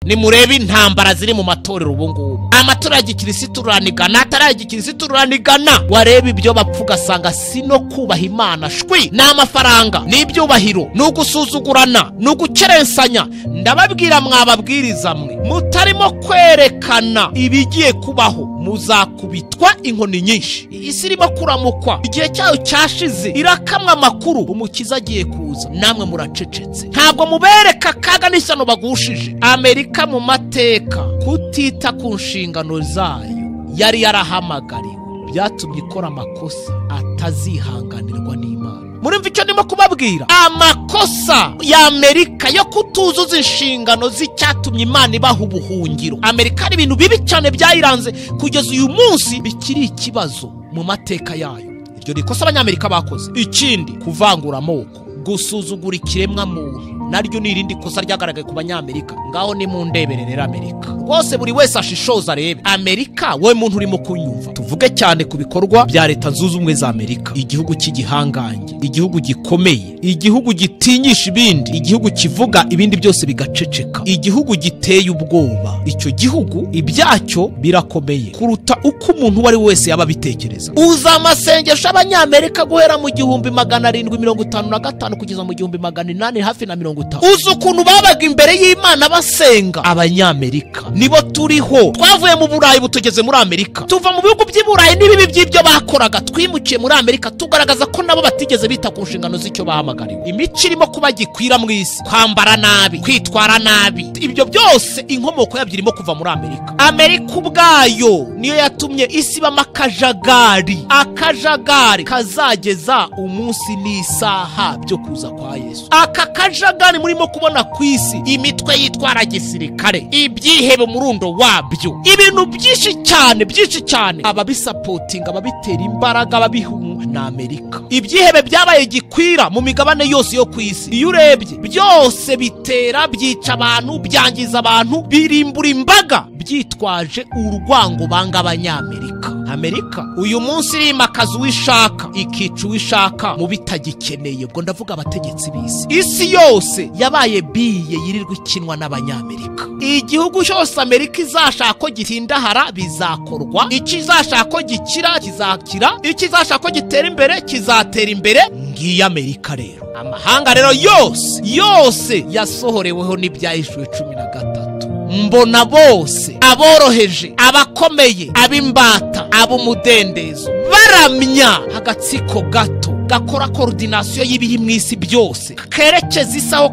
Nimurebe intambara ziri mu matorero ubu ngubu. Amatorero ya gikirisitu ruranigana, atari aya gikirisitu ruranigana. Wareba ibyo bapfa ugasanga si no kubaha Imana shwi, ni amafaranga, ni ibyubahiro, ni ugusuzugurana, ni ugukerensanya. Ndababwira mwababwiriza mwe mutarimo kwerekana ibigiye kubaho, muzakubitwa inkoni nyinshi. Isi irimo kuramukwa, igihe cyayo cyashize, irakamwa amakuru, umukiza agiye kuza, namwe muracecetse. Ntabwo mubereka akaga n'ishyano bagushije. Amerika mu mateka kutita ku nshingano zayo yari yarahamagariwe byatumye ikora amakosa atazihanganirwa n'Imana. Murumva icyo ndimo kubabwira? Amakosa ya Amerika yo kutuzuza inshingano z'icyatumye Imana ibaha ubuhungiro. Amerika hari ibintu bibi cyane byayiranze kugeza uyu munsi bikiri ikibazo mu mateka yayo. Iryo ni ikosa Abanyamerika bakoze. Ikindi, kuvangura amoko, gusuzugura ikiremwa muntu, naryo ni irindi kosa ryagaragaye ku Banyamerika. Ngaho ni mu ndeberere Amerika rwose, buri wese ashishoza arebe Amerika. Wowe muntu urimo kunyumva, tuvuge cyane ku bikorwa bya Leta Zunze Ubumwe za Amerika, igihugu cy'igihangange, igihugu gikomeye, igihugu gitinyisha ibindi, igihugu kivuga ibindi byose bigaceceka, igihugu giteye ubwoba. Icyo gihugu ibyacyo birakomeye kuruta uko umuntu uwo ari we wese yaba abitekereza. Uza amasengesho y'Abanyamerika guhera mu 1755 kugeza mu 1800 hafi na 50. Uzi ukuntu babaga imbere y'Imana basenga. Abanyamerika nibo turiho. Twavuye mu Burayi butugeze muri Amerika, tuva mu bihugu by'i Burayi n'ibibi by'ibyo bakoraga, twimukiye muri Amerika, tugaragaza ko nabo batigeze bita ku nshingano z'icyo bahamagariwe. Imico irimo kuba gikwira mu isi, kwambara nabi, kwitwara nabi, ibyo byose inkomoko yabyo irimo kuva muri Amerika. Amerika ubwayo niyo yatumye isi ibamo akajagari, akajagari kazageza umunsi n'isaha byo kuza kwa Yesu. Aka kajagari murimo kubona ku isi, imitwe yitwara gisirikare, ibyihebe umurundo wabyo, ibintu byinshi cyane byinshi cyane, ababisapotinga, ababitera imbaraga, ababihumu ni Amerika. Ibyihebe byabaye gikwira mu migabane yose yo ku isi. Iyo urebye byose bitera, byica abantu, byangiza abantu, birimbura imbaga, byitwaje urwango banga Abanyamerika. Amerika uyu munsi irimakaza uwishaka, ikica uwishaka mu bitagikeneye. Ubwo ndavuga abategetsi b'isi. Isi yose yabaye biye yirirwa ikinwa n'Abanyamerika. Igihugu cyose Amerika izashaka ko gitindahara bizakorwa, ikizashaka ko gikira kizakira, ikizashaka ko gitera imbere kizatera imbere. Ngiyi Amerika rero. Amahanga rero yose yose yasohoreweho n'ibyahishuwe 13. Mbona bose, aboroheje, abakomeye, ab'imbata, ab'umudendezo, baramya agatsiko gato gakora coordination y'ibiri mu isi byose, kerekeza isi aho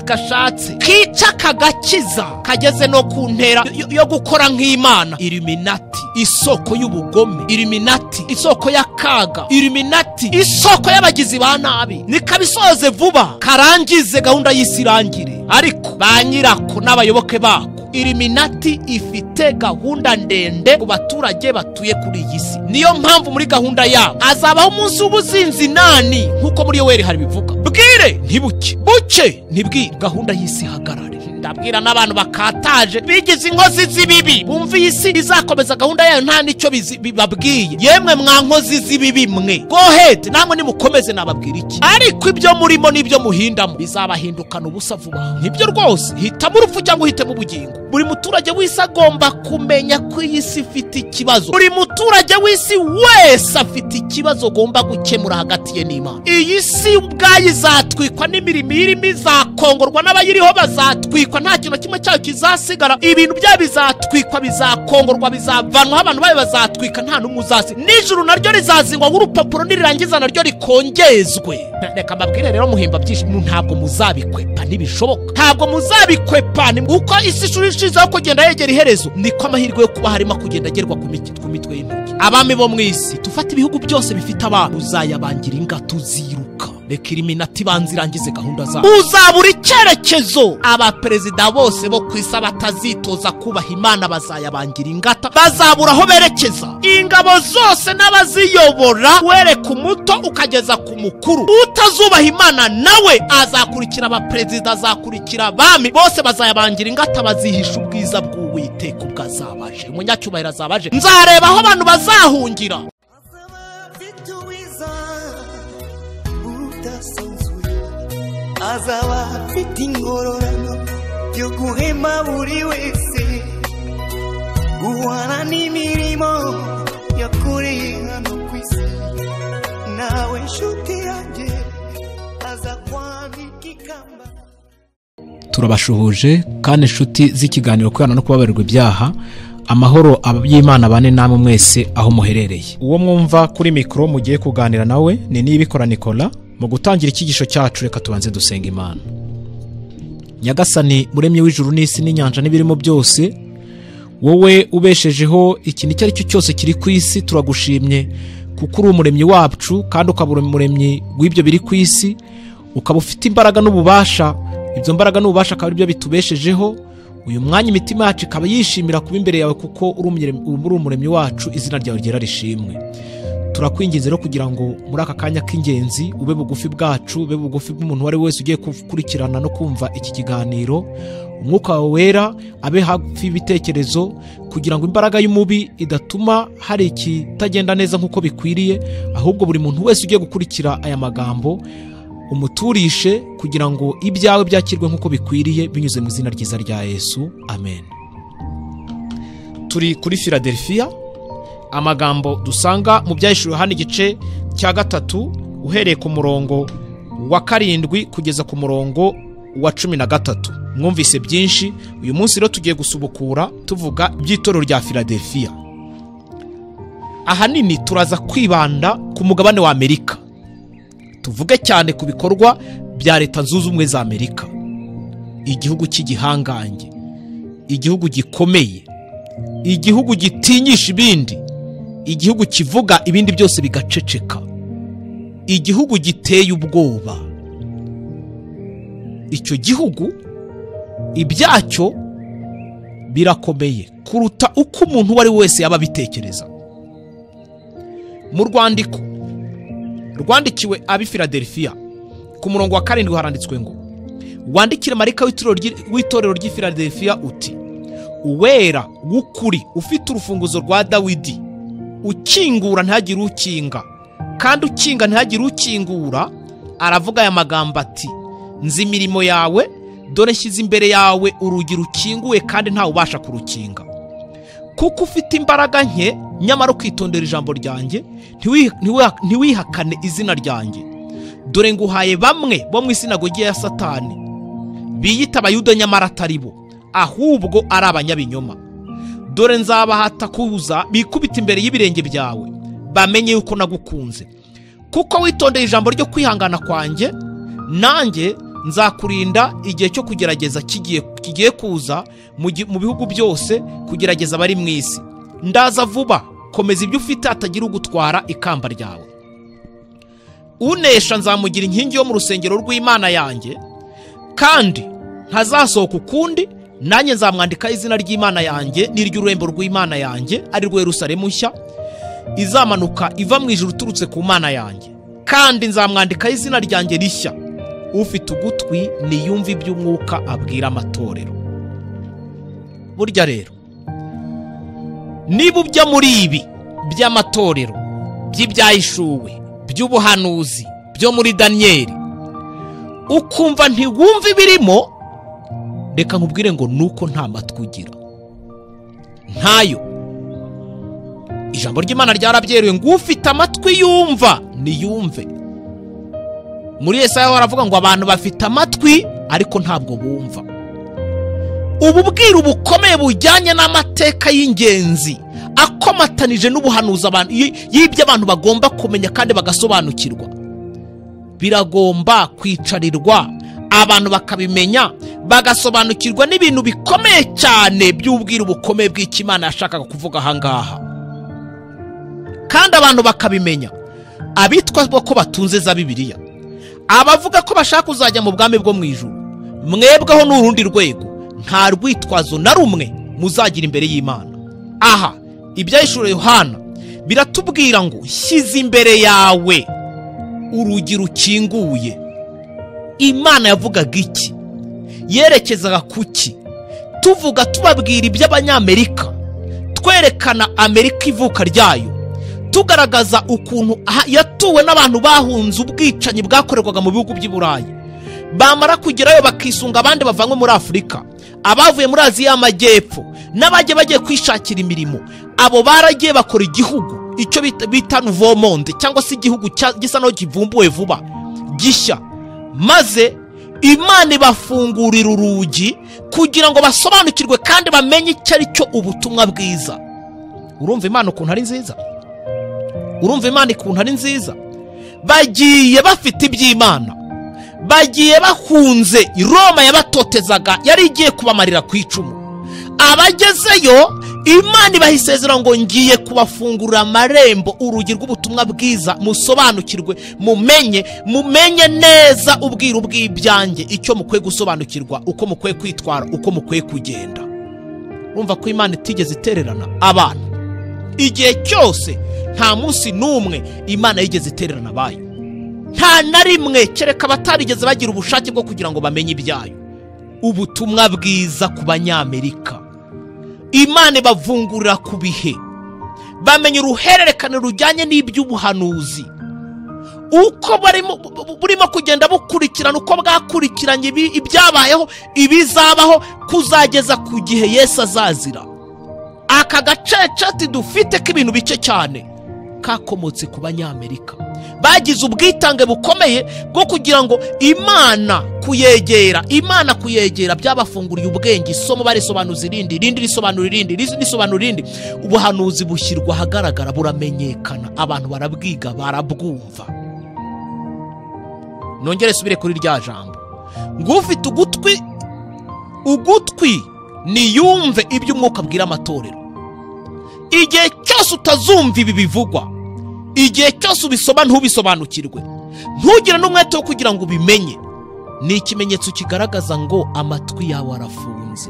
gashatse, kica kagakiza, kageze no ku ntera yo gukora nk'Imana. Illuminati isoko y'ubugome, Illuminati isoko y'akaga, Illuminati isoko y'abagizi ba nabi. Nikabisoze vuba, karangize gahunda y'isi irangire. Ariko ba nyirako n'abayoboke bako, Illuminati ifite gahunda ndende ku baturage batuye kuri iyi si. Niyo mpamvu muri gahunda yabo azabaho umunsi w'ubuzinzi nani, nkuko muri Yoweri hari bivuga, bwire ntibuke, buke ntibwire, gahunda y'isi hagarare. Ndabwira n'abantu bakataje bigize inkozi z'ibibi, bumva iyi si izakomeza gahunda yayo nta nicyo bibabwiye. Yemwe mwa nkozi z'ibibi mwe, go ahead, namwe nimukomeze, nababwira iki? Ariko ibyo murimo n'ibyo muhindamo bizabahindukana ubusa vuba. Nibyo rwose, hitamo urupfu cyangwa uhitemo ubugingo. Buri muturage w'isi agomba kumenya ko iyi si ifite ikibazo. Buri muturage w'isi wese afite ikibazo agomba gukemura hagati ye n'Imana. Iyi si ubwayo izatwikwa n'imirimo irimo, izakongorwa n'abayiriho bazatwikwa, nta kintu kimwe cyayo kizasigara. Ibintu byayo bizatwikwa, bizakongorwa, bizavanwaho, abantu bayo bazatwika, nta n'umwe uzasi. N'ijuru naryo rizazingwa nk'urupapuro, nirirangiza naryo rikongezwe. Reka mbabwire rero, muhimba byinshi, ntabwo muzabikwepa, ntibishoboka, ntabwo muzabikwepa. Uko isi ishizeho kugenda yegera iherezo, niko amahirwe yo kuba harimo kugenda agerwa ku mitwe y'intoki. Abami bo mu isi, tufate ibihugu byose bifite abami, uzayabangira ingata, uziruka. Reka Illuminati ibanze irangize gahunda zabo, uzabura icyerekezo. Abaperezida bose bo ku isi batazitoza kubaha Imana bazayabangira ingata, bazabura aho berekeza. Ingabo zose n'abaziyobora, wereka umuto ukageza ku mukuru, utazubaha Imana nawe azakurikira abaperezida, azakurikira abami, bose bazayabangira ingata, bazihisha ubwiza bw'Uwiteka ubwo azabaje. Umunyacyubahiro azabaje. Nzareba aho abantu bazahungira. Azaba afite ingororano. Yo guhema buri wese guhana n'imirimo yakoreye hano ku isi, nawe nshuti yanjye aza kwambika ikamba. Turabashuhuje kandi inshuti z'ikiganiro kwihana no kubabarirwa ibyaha, amahoro y'Imana bane namwe mwese aho muherereye. Uwo mwumva kuri mikoro mugiye kuganira nawe ni Niyibikora Nicolas. Mu gutangira icyigisho cyacu reka tubanze dusenga Imana. Nyagasani muremyi w'ijuru n'isi n'inyanja n'ibirimo byose, wowe ubeshejeho ikintu icyo ari cyo cyose kiri ku isi, turagushimye kuko uri umuremyi wacu kandi ukaba umuremyi w'ibyo biri ku isi, ukaba ufite imbaraga n'ububasha. Ibyo mbaraga n'ububasha akaba aribyo bitubeshejeho. Uyu mwanya imitima yacu ikaba yishimira kuba imbere yawe kuko uri umuremyi wacu, izina ryawe ryera rishimwe. Turakwinginze rero kugira ngo muri aka kanya k'ingenzi ube bugufi bwacu, ube bugufi bw'umuntu uwo ari wese ugiye gukurikirana no kumva iki kiganiro. Umwuka wawe wera abe hafi y'ibitekerezo kugira ngo imbaraga y'umubi idatuma hari ikitagenda neza nk'uko bikwiriye, ahubwo buri muntu wese ugiye gukurikira aya magambo umuturishe kugira ngo ibyawe byakirwe nk'uko bikwiriye, binyuze mu izina ryiza rya Yesu, amen. Turi kuri Philadelphia. Amagambo dusanga mu Byahishuriwe Yohana igice cya 3 uhereye ku murongo wa 7 kugeza ku murongo wa 13. Mwumvise byinshi. Uyu munsi rero tugiye gusubukura tuvuga iby'itorero rya Philadelphia. Ahanini turaza kwibanda ku mugabane wa Amerika, tuvuge cyane ku bikorwa bya Leta Zunze Ubumwe za Amerika, igihugu cy'igihangange, igihugu gikomeye, igihugu gitinyisha ibindi, igihugu kivuga ibindi byose bigaceceka, igihugu giteye ubwoba. Icyo gihugu ibyacyo birakomeye kuruta uko umuntu uwo ari wese yaba abitekereza. Mu rwandiko rwandikiwe abi Philadelphia ku murongo wa 7 haranditswe ngo: wandikire marayika w'itorero ry'i Philadelphia uti, uwera w'ukuri ufite urufunguzo rwa Dawidi, ukingura ntihagire ukinga, kandi ukinga ntihagire ukingura, aravuga aya magambo ati: nzi imirimo yawe, dore nshyize imbere yawe urugi rukinguye kandi ntawe ubasha kurukinga. Kuko ufite imbaraga nke, nyamara ukitondera ijambo ryanjye, ntiwihakane izina ryanjye. Dore nguhaye bamwe bo mu isinagogi ya Satani, biyita Abayuda nyamara atari bo, ahubwo ari abanyabinyoma. Dore nzabahata kuza bikubita imbere y'ibirenge byawe, bamenye yuko nagukunze. Kuko witondeye ijambo ryo kwihangana kwanjye, nanjye nzakurinda igihe cyo kugerageza kigiye kuza mu bihugu byose, kugerageza abari mu isi. Ndaza vuba, komeza ibyo ufite hatagira ugutwara ikamba ryawe. Unesha nzamugira inkingi yo mu rusengero rw'Imana yanjye, kandi ntazasohoka ukundi, nanjye nzamwandika izina ry'Imana yanjye n'iry'ururembo rw'Imana yanjye, ari rwo Yerusalemu nshya izamanuka iva mu ijuru iturutse ku Mana yanjye, kandi nzamwandika izina ryanjye rishya. Ufite ugutwi niyumve iby'umwuka abwira amatorero. Burya rero niba ujya muri ibi by'amatorero, by'ibyahishuwe, by'ubuhanuzi, byo muri Daniyeli, ukumva ntiwumve ibirimo, reka nkubwire ngo nuko nta matwi ugira, ntayo. Ijambo ry'Imana ryarabyeruye ngo ufite amatwi yumva niyumve. Muri Yesaya baravuga ngo abantu bafite amatwi ariko ntabwo bumva. Ubu bwiru bukomeye bujyanye n'amateka y'ingenzi akomatanije n'ubuhanuzi abantu y'ibyo abantu bagomba kumenya kandi bagasobanukirwa, biragomba kwicarirwa abantu bakabimenya, bagasobanukirwa n'ibintu bikomeye cyane by'ubwiru bukomeye bw'Imana yashakaga kuvuga aha ngaha, kandi abantu bakabimenya. Abitwa ko batunze za Bibiliya, abavuga ko bashaka kuzajya mu bwami bwo mu ijuru, mwebweho n'urundi rwego, nta rwitwazo na rumwe muzagira imbere y'Imana. Aha Ibyahishuriwe Yohana biratubwira ngo shyize imbere yawe urugi rukinguye. Imana yavugaga iki? Yerekezaga kuki? Tuvuga tubabwira iby'Abanyamerika, twerekana Amerika ivuka ryayo, tugaragaza ukuntu yatuwe n'abantu bahunze ubwicanyi bwakorerwaga mu bihugu by'i Burayi, bamara kugerayo bakisunga abandi bavanywe muri Afurika, abavuye muri Aziya y'Amajyepfo n'abajya bagiye kwishakira imirimo, abo baragiye bakora igihugu icyo bita Nouveau Monde, cyangwa se igihugu gisa naho kivumbuwe vuba gishya, maze Imana ibafungurira urugi kugira ngo basobanukirwe kandi bamenye icyo ari cyo ubutumwa bwiza. Urumva Imana ukuntu ari nziza? Urumva Imana ukuntu ari nziza? Bagiye bafite iby'Imana, bagiye bahunze Roma yabatotezaga, yari igiye kubamarira ku icumu. Abagezeyo Imana ibahisezera ngo ngiye kubafungurira amarembo, urugi rw'ubutumwa bwiza, musobanukirwe, mumenye neza ubwiru bw'ibyanjye, icyo mukwiye gusobanukirwa, uko mukwiye kwitwara, uko mukwiye kugenda. Urumva ko Imana itigeze itererana abantu igihe cyose. Nta munsi n'umwe Imana yigeze itererana abayo, nta na rimwe, kereka abatarigeze bagira ubushake bwo kugira ngo bamenye ibyayo. Ubutumwa bwiza ku Banyamerika, Imana ibavungurira ku bihe, bamenya uruhererekane rujyanye n'iby'ubuhanuzi, uko burimo kugenda bukurikirana, uko bwakurikiranye ibyabayeho, ibizabaho, kuzageza ku gihe Yesu azazira. Aka gacecati dufite k'ibintu bike cyane kakomotse ku Banyamerika bagize ubwitange bukomeye bwo kugira ngo Imana kuyegera, Imana kuyegera byabafunguriye ubwenge. Isomo barisobanuza irindi, irindi risobanura irindi, risobanura irindi. Ubuhanuzi bushyirwa ahagaragara, buramenyekana, abantu barabwiga, barabwumva. Nongere subire kuri rya jambo ngo ufite ugutwi niyumve ibyo umwuka abwira amatorero. Igihe cyose utazumva ibi bivugwa, igihe cyose ubisoma ntubisobanukirwe, ntugire n'umwete wo kugira ngo ubimenye, ni ikimenyetso kigaragaza ngo amatwi yawe arafunze,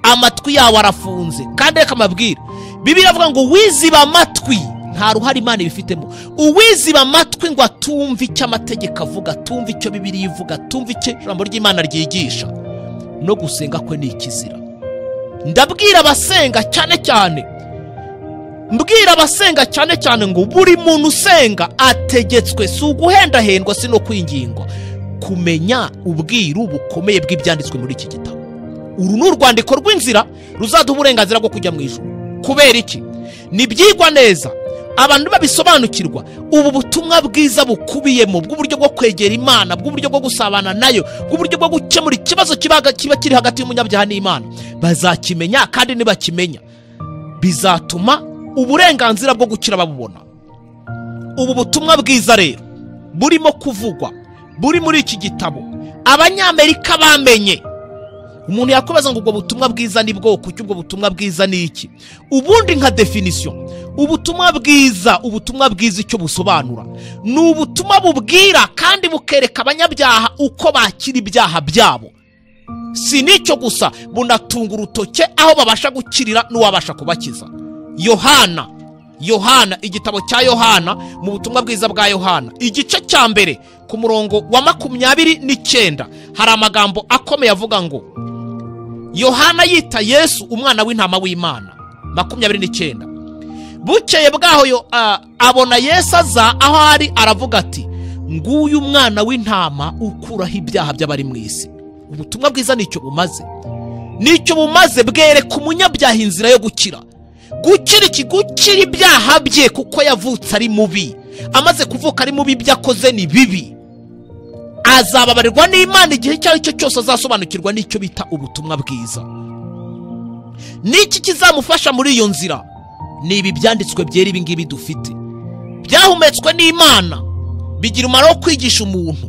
amatwi yawe arafunze. Kandi reka amabwire, Bibiliya iravuga ngo uwiziba amatwi, nta ruhare Imana ibifitemo. Uwiziba amatwi ngo atumve icyo amategeko avuga, atumve icyo Bibiliya ivuga, atumve icyo ijambo ry'Imana ryigisha, no gusenga kwe ni ikizira. Ndabwira abasenga cyane cyane, mbwira abasenga cyane cyane ngo buri muntu usenga ategetswe, si uguhendahendwa, si no kwingingwa, kumenya ubwiru bukomeye bw'ibyanditswe muri iki gitabo. Uru ni urwandiko rw'inzira ruzaduha uburenganzira bwo kujya mu ijuru. Kubera iki? Nibyigwa neza, abantu babisobanukirwa, ubu butumwa bwiza bukubiyemo bw'uburyo bwo kwegera Imana, bw'uburyo bwo gusabana nayo, bw'uburyo bwo gukemura ikibazo kiba kiri hagati y'umunyabyaha n'Imana, bazakimenya. Kandi nibakimenya bizatuma uburenganzira bwo gukira babubona. Ubu butumwa bwiza rero burimo kuvugwa, buri muri iki gitabo, Abanyamerika bamenye. Umuntu yakubaza ngo ubwo butumwa bwiza ni bwoko ki? Ubwo butumwa bwiza ni iki? Ubundi nka definition, ubutumwa bwiza, ubutumwa bwiza icyo busobanura ni ubutumwa bubwira kandi bukereka abanyabyaha uko bakira ibyaha byabo. Si nicyo gusa, bunatunga urutoke aho babasha gukirira n'uwabasha kubakiza. Yohana, igitabo cya Yohana, mu butumwa bwiza bwa Yohana, igice cya mbere ku murongo wa 29, hari amagambo akomeye avuga ngo Yohana yita Yesu umwana w'intama w'Imana. 29. Bukeye bwaho abona Yesu aza aho ari, aravuga ati nguyu umwana w'intama ukuraho ibyaha by'abari mu isi. Ubutumwa bwiza nicyo bumaze, nicyo bumaze, bwereka umunyabyaha inzira yo gukira. Gukira iki? Gukira ibyaha bye, kuko yavutse ari mubi. Amaze kuvuka ari mubi, ibyo akoze ni bibi. Azababarirwa n'Imana igihe icyo ari cyo cyose azasobanukirwa n'icyo bita ubutumwa bwiza. Niki kizamufasha muri iyo nzira? Ni ibi byanditswe byera, ibi ngibi dufite, byahumetswe n'Imana, bigira umumaro wo kwigisha umuntu,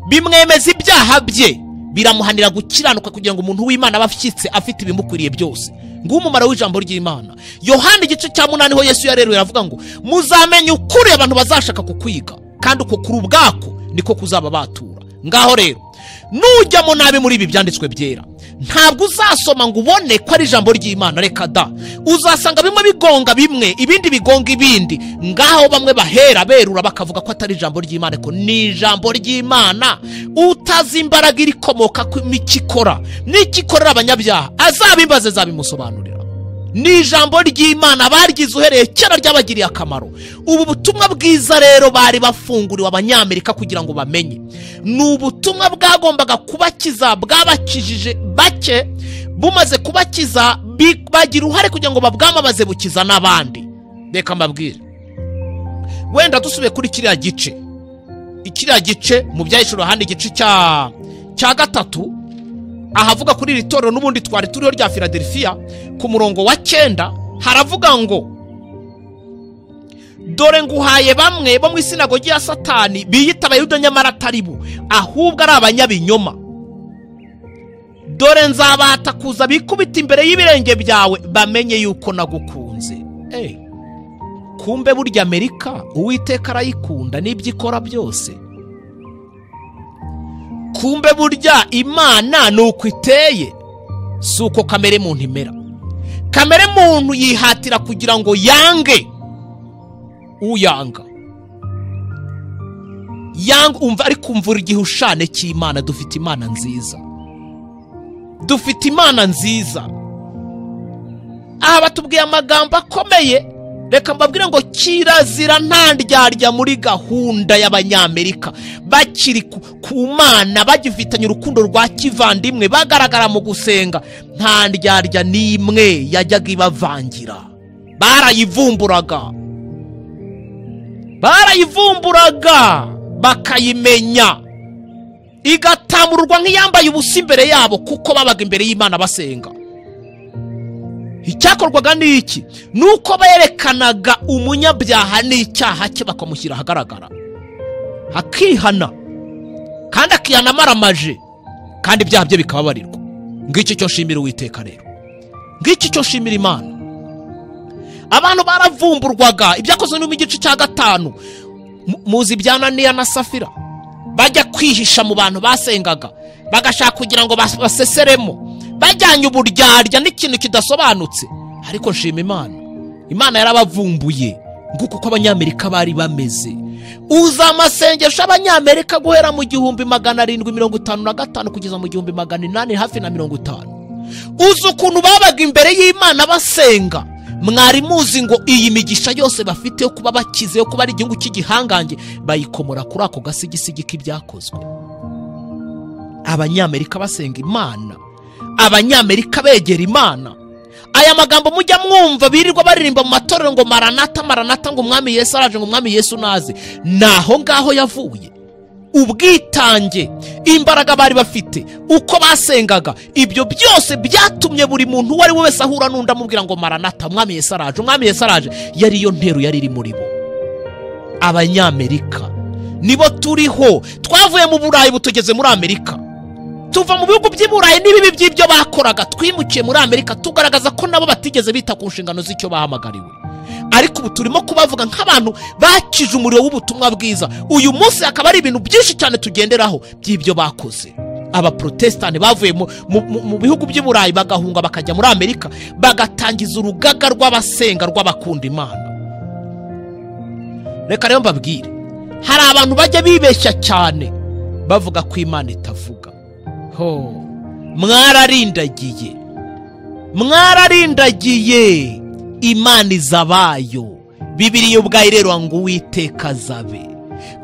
bimwemeza ibyaha bye, biramuhanira gukiranuka, kugira ngo umuntu w'Imana abe afite afite ibimukwiriye byose. Nguwo umumaro w'ijambo ry'Imana. Yohana igice cya 8 ho Yesu yareruye aravuga ngo muzamenya ukuri, abantu bazashaka kukwiga, kandi uko kuri ubwako niko kuzaba batura. Ngaho rero nujyamo nabi muri ibi byanditswe byera, ntabwo uzasoma ngo ubone ko ari ijambo ry'Imana, reka da. Uzasanga bimwe bigonga bimwe, ibindi bigonga ibindi. Ngaho bamwe bahera berura bakavuga ko atari ijambo ry'Imana, ko ni ijambo ry'Imana. Utazi imbaraga irikomoka ku mikikorera n'iki ikorera abanyabyaha, azabimbaze, zabimusobanurira. Ni ijambo ry'Imana baryize uhereye kera ryabagiriye akamaro. Ubu butumwa bwiza rero bari bafunguriwe Abanyamerika kugira ngo bamenye, ni ubutumwa bwagombaga kubakiza, bwabakijije bake, bumaze kubakiza bagira uruhare kugira ngo babwamamaze bukiza n'abandi. Reka mbabwire, wenda dusubiye kuri kiriya gice, ikiriya gice mu Byahishuriwe Yohana igice cya 3, ahavuga kuri iri torero n'ubundi twari turiho rya Philadelphia, ku murongo wa 9 haravuga ngo dore nguhaye bamwe bo mu isinagogi ya Satani biyita Abayuda nyamara atari bo, ahubwo ari abanyabinyoma. Dore nzabata kuza bikubita imbere y'ibirenge byawe bamenye yuko nagukunze. Kumbe burya Amerika Uwiteka arayikunda n'ibyo ikora byose. Kumbe burya Imana nuko iteye, si uko kamere muntu imera. Kamere muntu yihatira kugira ngo yange uyanga. Yanga umva ari kumvura igihushane cy'Imana. Dufite Imana nziza, dufite Imana nziza. Aha batubwiye amagambo akomeye. Reka mbabwire ngo kirazira nta ndyarya muri gahunda y'Abanyamerika. Bakiri ku Mana, bagifitanye urukundo rwa kivandimwe, bagaragara mu gusenga, nta ndyarya n'imwe yajyaga ibavangira. Barayivumburaga, barayivumburaga bakayimenya, igatamururwa nk'iyambaye ubusa imbere yabo, kuko babaga imbere y'Imana basenga. Icyakorwaga ni iki? Nuko berekanaga umunyabyaha n'icyaha cye bakamushyira ahagaragara, akihana, kandi akihana amaramaje, kandi ibyaha bye bikababarirwa. Ngiki cyo nshimira Uwiteka rero, ngiki cyo nshimira Imana. Abantu baravumburwaga. Ibyakozwe mu gice cya 5, muzi ibya Ananiya na Safira, bajya kwihisha mu bantu basengaga, bagashaka kugira ngo baseseremo, bajyanye uburyarya n'ikintu kidasobanutse. Ariko nshima Imana, Imana yarabavumbuye. Nguko uko Abanyamerika bari bameze. Uza amasengesho Abanyamerika guhera mu 1755 kugeza mu 1850. Uzi ukuntu babaga imbere y'Imana basenga. Mwari muzi ngo iyi migisha yose bafite yo kuba bakize, yo kuba ari igihugu cy'igihangange, bayikomora kuri ako gasigisigi k'ibyakozwe. Abanyamerika basenga Imana, Abanyamerika begera Imana. Aya magambo mujya mwumva birirwa baririmba mu matorero ngo maranata maranata, ngo umwami Yesu araje, ngo umwami Yesu naze, naho ngaho yavuye. Ubwitange, imbaraga bari bafite, uko basengaga, ibyo byose byatumye buri muntu uwo ari we wese ahura n'undi amubwira ngo maranata, umwami Yesu araje, umwami Yesu araje. Yari yo ntero yari iri muri bo. Abanyamerika nibo turiho. Twavuye mu Burayi butugeze muri Amerika, tuva mu bihugu by'i Burayi n'ibibi by'ibyo bakoraga, twimukiye muri Amerika, tugaragaza ko nabo batigeze bita ku nshingano z'icyo bahamagariwe. Ariko ubu turimo kubavuga nk'abantu bakije umuriro w'ubutumwa bwiza. Uyu munsi akaba ari ibintu byinshi cyane tugenderaho by'ibyo bakoze. Abaprotestani bavuye mu bihugu by'i Burayi bagahunga bakajya muri Amerika, bagatangiza urugaga rw'abasenga rw'abakunda Imana. Reka rero mbabwire, hari abantu bajya bibeshya cyane bavuga ko Imana itavuga. Ho, mwararindagiye, mwararindagiye. Imana izabayo. Bibiliya ubwayo irerwa ngo Uwiteka azabe.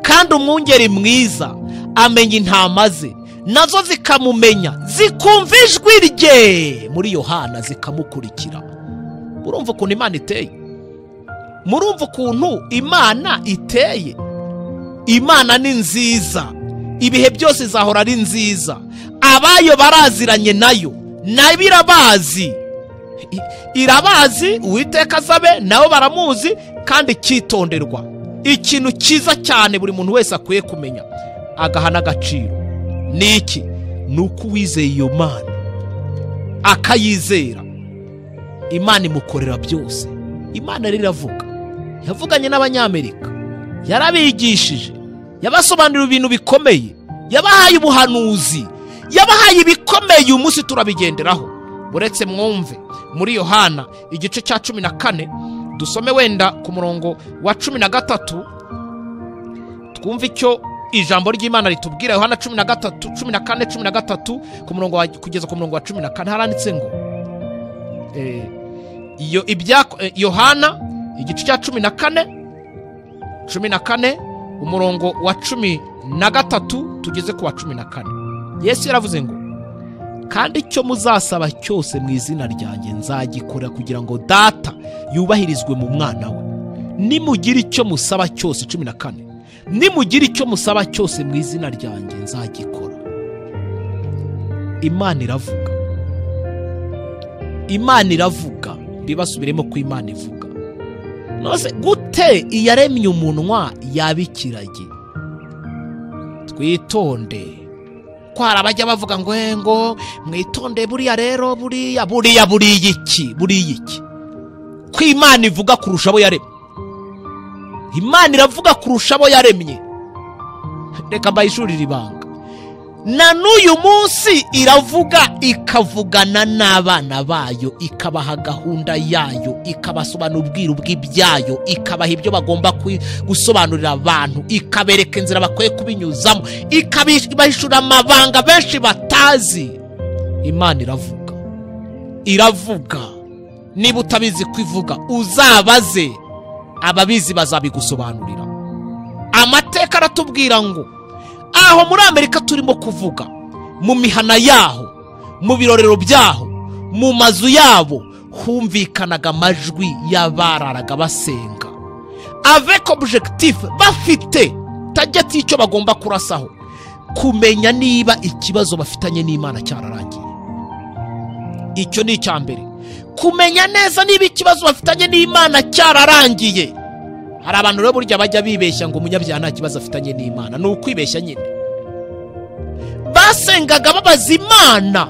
Kandi umwungeri mwiza amenya intama ze, nazo zikamumenya, zikumva ijwi rye. Muri Yohana zikamukurikira. Murumva ukuntu Imana iteye? Murumva ukuntu Imana iteye? Imana ni nziza, ibihe byose izahora ari nziza. Abayo baraziranye nayo, nayo irabazi, irabazi. Uwiteka azabe, nabo baramuzi. Kandi cyitonderwa, ikintu cyiza cyane buri muntu wese akwiye kumenya agaha n'agaciro ni iki? Ni uko uwizeye iyo Mana akayizera, Imana imukorera byose. Imana rero iravuga, yavuganye n'Abanyamerika, yarabigishije, yabasobanuriye ibintu bikomeye, yabahaye ubuhanuzi, yabahaye ibikomeye. Uyu munsi turabigenderaho. Uretse mwumve muri Yohana igice cya 14, dusome wenda ku murongo wa 13, twumve icyo ijambo ry'Imana ritubwira. Yohana 13, 14, 13 ku murongo kugeza ku murongo wa 14, haranditse ngo Iyo ibya Yohana igice cya 14 14 umurongo wa 13 tugeze ku wa 14. Yesu yaravuze ngo kandi icyo muzasaba cyose mu izina ryanjye nzagikora kugira ngo Data yubahirizwe mu mwana we. Nimugira icyo musaba cyose 14. Nimugira icyo musaba cyose mu izina ryanjye nzagikora. Imana iravuga. Imana iravuga. Bibasubiremo ko Imana ivuga. Nose gute iyaremye umunwa yabikirage? Twitonde. Ko hari abajya bavuga ngo ngo mwitonde buriya rero buriya buriya buriya iki buriya iki. Ko Imana ivuga kurusha abo yaremye. Imana iravuga kurusha abo yaremye. Reka mbayishurire ibanga. Na n'uyu munsi iravuga, ikavugana n'abana bayo, ikabaha gahunda yayo, ikabasobanurira ubwiru bw'ibyayo, ikabaha ibyo bagomba gusobanurira abantu, ikabereka inzira bakwiye kubinyuzamo, ikabahishura amabanga benshi batazi. Imana iravuga. Iravuga. Niba utabizi kwivuga uzabaze, ababizi bazabigusobanurira. Amateka aratubwira ngo aho muri Amerika turimo kuvuga, mu mihana yaho, mu birorero byaho, mu mazu yabo, humvikanaga amajwi y'abararaga basenga avec objectif bafite target y'icyo bagomba kurasaho, kumenya niba ikibazo bafitanye n'Imana cyararangiye. Icyo ni icya mbere, kumenya neza niba ikibazo bafitanye n'Imana cyararangiye. Hari abantu rero burya bajya bibeshya ngo umunyabyaha nta kibazo afitanye n'Imana. Ni ukwibeshya nyine. Basengaga babaza Imana